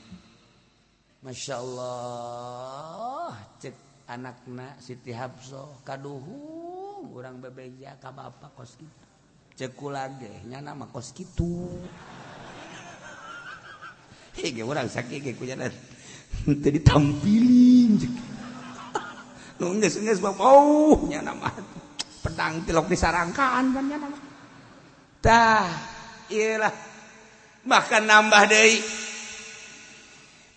Masya Allah, cek anakna Siti Hafsah kaduhung urang bebeja ka bapak kos kitu. Cek kula ge nyana mah kos kitu. Hege urang sakit ge kunyana teu ditampilin cek. Nu geus geus oh nyana mah pedang tilok disarangkaan kan nyana mah. Tah, ieu lah. Bahkan nambah deui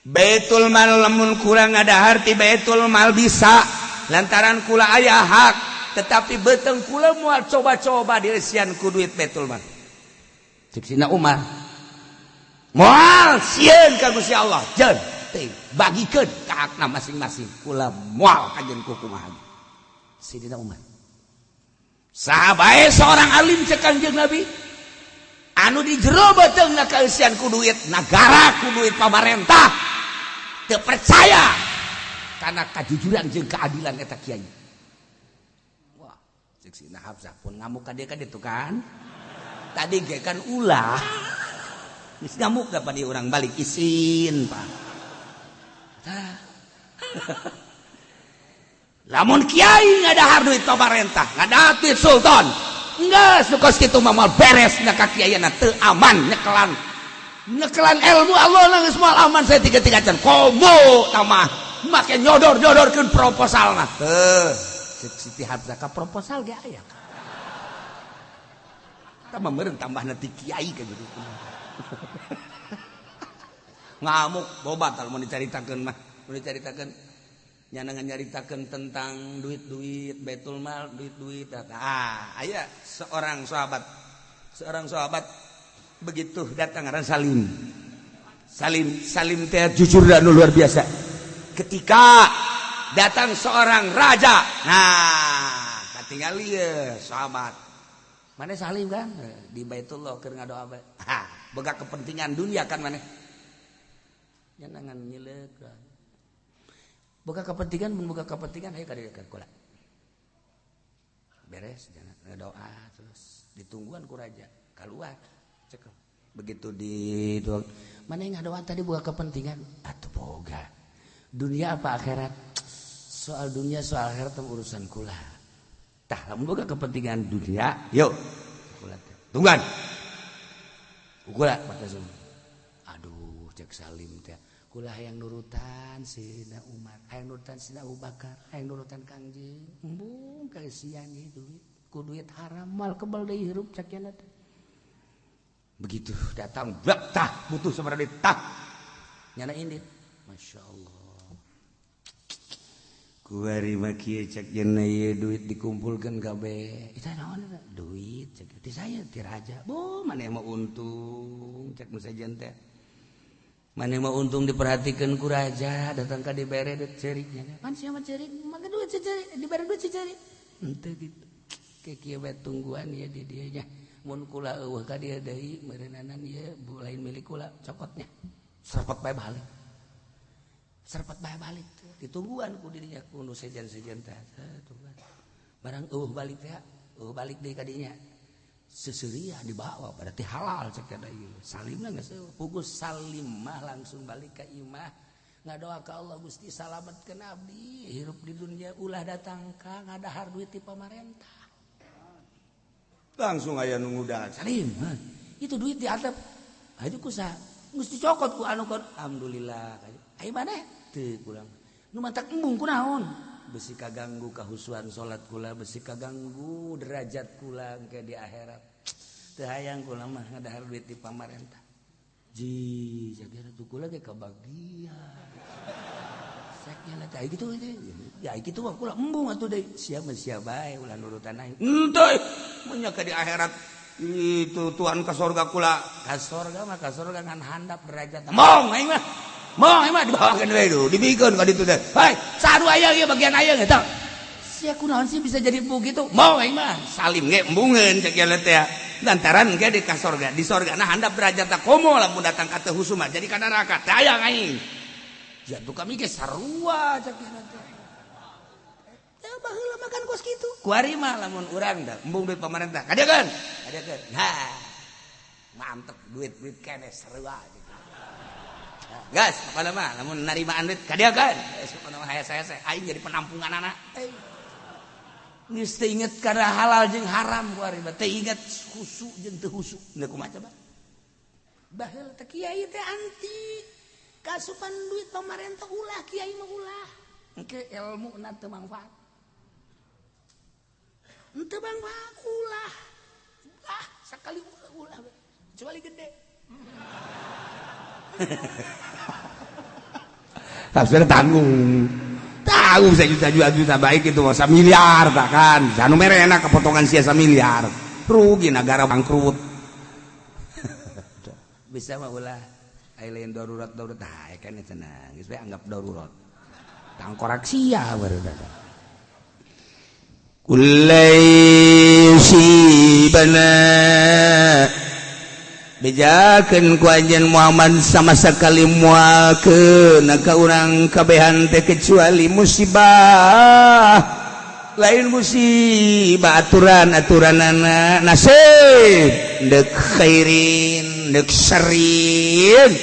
Baitul Mal lamun kurang ada harti Baitul Mal bisa lantaran kula aya hak tetapi beteng kula moal coba-coba diresian ku duit Baitul Mal. Cek Sina Umar moal sieun ka Gusti Allah jeun teuing bagikeun ka hakna masing-masing kula moal kajen ku kumaha. Sidina Umar saha bae seorang alim cek Kanjeng Nabi anu di jero beuteungna kaeusian ku duit nagara ku duit pamarentah teu percaya karena kajujuran jeung keadilan eta kiai. Wah, cek Sina Hafsah pun ngamuk ka dieu ka ditu kan. Tadi ge kan ulah. Geus ngamuk da pa di urang balik isin, Pak. Tah. Lamun kiai ngadahar duit pamarentah, ngadahar duit sultan. Geus nu kos kitu mah moal beres na ka kiaiana teu aman nyekelan. Nyekelan ilmu Allah geus moal aman saya tiga-tiga can komo tamah make nyodor-nyodorkeun proposalna. Teuh, cek Siti Hafsah ka proposal ge aya. Tah meureun tambahna ti kiai ka gitu. Ngamuk bobat kalau mau dicaritakeun mah, mau dicaritakeun nyana nyaritakeun tentang duit-duit Baitul Mal, duit-duit. Ah, aya seorang sahabat begitu datang ngaran Salim. Salim teh jujur dan luar biasa. Ketika datang seorang raja, nah, katingali ye sahabat. Mana Salim kan di Baitullah keur ngadoa bae. Ha, boga kepentingan dunia kan maneh. Nyanangan nyileuk. Boga kepentingan mun boga kepentingan ayo ka dieu ka kula. Beres jangan ngadoa terus ditungguan ku raja keluar. Cek. Begitu di mana yang ngadoa tadi boga kepentingan atuh boga. Dunia apa akhirat? Soal dunia soal akhirat urusan kula. Tah lamun boga kepentingan dunia, yuk kula teh. Tungguan. Kula maka semua. Aduh, cek Salim teh. Kula hayang nurutan Sayyidina Umar, hayang nurutan Sayyidina Abu Bakar, hayang nurutan Kangjeng. Embung kasihan ieu duit. Ku duit haram mal kebal deui hirup cak cenah teh. Begitu datang blak tah butuh sabaraha duit tah. Nyana indit. Masya Allah. Kuari mah kieu cak cenah ieu duit dikumpulkeun kabeh. Eta naon eta? Duit cak ti saya ti raja. Boh maneh mah untung cak nu sejen teh. Maneh mah untung diperhatikeun ku raja, datang ka dibere duit ceurik nya. Pan sia mah ceurik, mangga duit ceurik, dibere duit ceurik. Henteu kitu. Ke kieu bae tungguan ieu di dieu nya. Mun kula eueuh ka dieu deui meureunana ieu lain milik kula cokotnya. Serpet bae balik. Serpet bae balik ditungguan ku dirinya ku nu sejen-sejen teh. Tungguan. Barang eueuh balik teh, eueuh balik deui ka dinya. Seseuria dibawa berarti halal cek kada ieu. Salimna geus pugus salim mah langsung balik ka imah ngadoa ka Allah Gusti salametkeun abdi hirup di dunia ulah datang ka ngadahar duit ti pamarentah. Langsung aya nu ngudahan salim. Itu duit diantep. Haju ku saha? Geus dicokot ku anu kon. Alhamdulillah. Aya maneh? Teu kurang. Nu mantak embung kunaon? Besi kaganggu kahusuan salat kula, besi kaganggu derajat kula engke di akhirat. Teu hayang kula mah ngadahar duit di pamarentah. Ji, jaga tuh kula ge kabagian. Saknya lah teh kitu ya kitu mah kula embung atuh deui. Sia mah sia bae ulah nurutan aing. Henteu, mun nya ke di akhirat itu Tuhan ka sorga kula. Ka sorga mah ka sorga ngan handap derajat. Mong aing mah. Mong aing mah dibawakeun we du, dibikeun ka ditu teh. Hei, saru aya ieu bagian aya eta. Sia kunaon sih bisa jadi begitu? Mong aing mah salim ge embungeun cek ieu teh. Lantaran ge di ka sorga, di sorga nah handap derajat teh komo lamun datang ka teu husuma jadi ka neraka. Teh hayang aing. Jatuh kami ge sarua cek ieu teh. Teh baheula makan kos kitu. Kuari mah lamun urang da embung duit pamarentah. Kadiakeun. Kadiakeun. Nah. Mantep duit-duit keneh sarua. Gas, pokoknya mah lamun narimaan duit kadiakeun. Geus pokona mah hese-hese aing jadi penampungan anak. Geus teu inget kana halal jeung haram kuari mah, teu inget khusu jeung teu khusu. Teu kumaha coba? Baheula teh kiai teh anti kasupan duit pamarentah ulah kiai mah ulah. Engke ilmuna teu mangfaat. Henteu mangfaat ulah. Ah, sakali ulah kecuali gede. Tafsir tanggung. Tahu saya juta-juta baik itu masa miliar tak kan. Anu mere enak kepotongan sia miliar. Rugi negara bangkrut. Bisa mah ulah ai lain darurat darurat ah kan cenah geus we anggap darurat. Tangkorak sia baru datang. Kullai sibana bejakeun ku anjeun Muhammad sama sekali mualkeun ka urang kabehan teh kecuali musibah lain musibah aturan-aturanana nasib deuk khairin deuk syarrin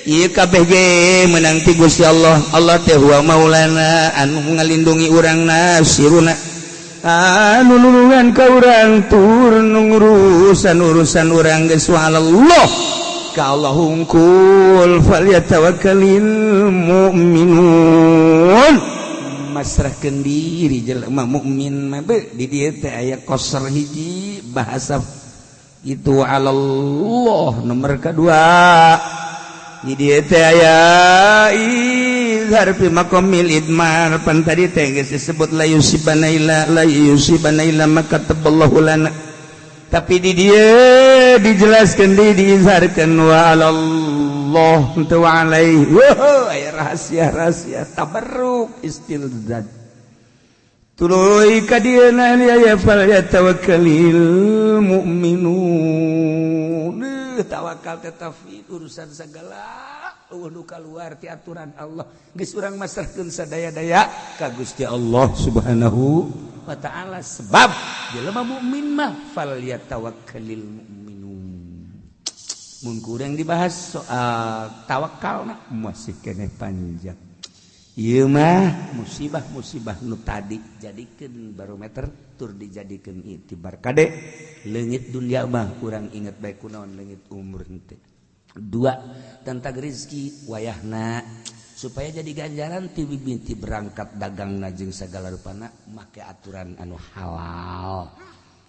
ieu kabeh ge meunang ti Gusti Allah. Allah teh huwa maulana anu ngalindungi urang nasiruna anu nulungan ka urang tur ngurusan urusan urang geus Allah ka Allah hungkul falyatawakkalil mu'minun. Masrahkeun diri jelema mukmin mah di dieu teh aya qasr hiji bahasa itu Allah nomor kedua di dieu teh aya izhar fi maqamil idmar pan tadi teh geus disebut la yusibana illa ma kataballahu lana, tapi di dieu dijelaskeun di diizharkeun wa alallah wa alaihi. Wow, aya rahasia-rahasia tabarruk istilzad tuluy ka dieu na ya fal yatawakkalil mu'minun. Tawakal teh tafwid urusan segala eueuh nu kaluar ti aturan Allah geus urang masrahkeun sadaya-daya ka Gusti Allah Subhanahu wa ta'ala. Sebab jelema mukmin mah fal yatawakkalil mu'minun. Mun kurang dibahas soal tawakalna masih keneh panjang. Ieu mah musibah-musibah nu tadi jadikeun barometer tur dijadikeun itibar kade leungit dunia mah urang inget bae kunaon leungit umur henteu. Dua, tentang rezeki wayahna supaya jadi ganjaran ti mimiti berangkat dagang jeung segala rupana make aturan anu halal.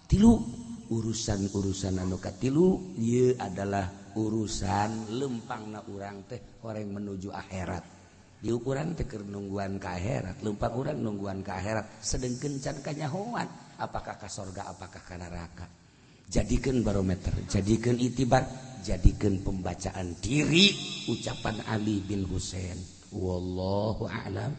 Tilu, urusan-urusan anu katilu ieu adalah urusan lempangna urang teh orang menuju akhirat. Diukuran teh keur nungguan ka akhirat, lempang urang nungguan ka akhirat sedengkeun can kanyahoan apakah ka sorga apakah ka neraka. Jadikan barometer, jadikan itibar, jadikan pembacaan diri ucapan Ali bin Husain. Wallahu a'lam.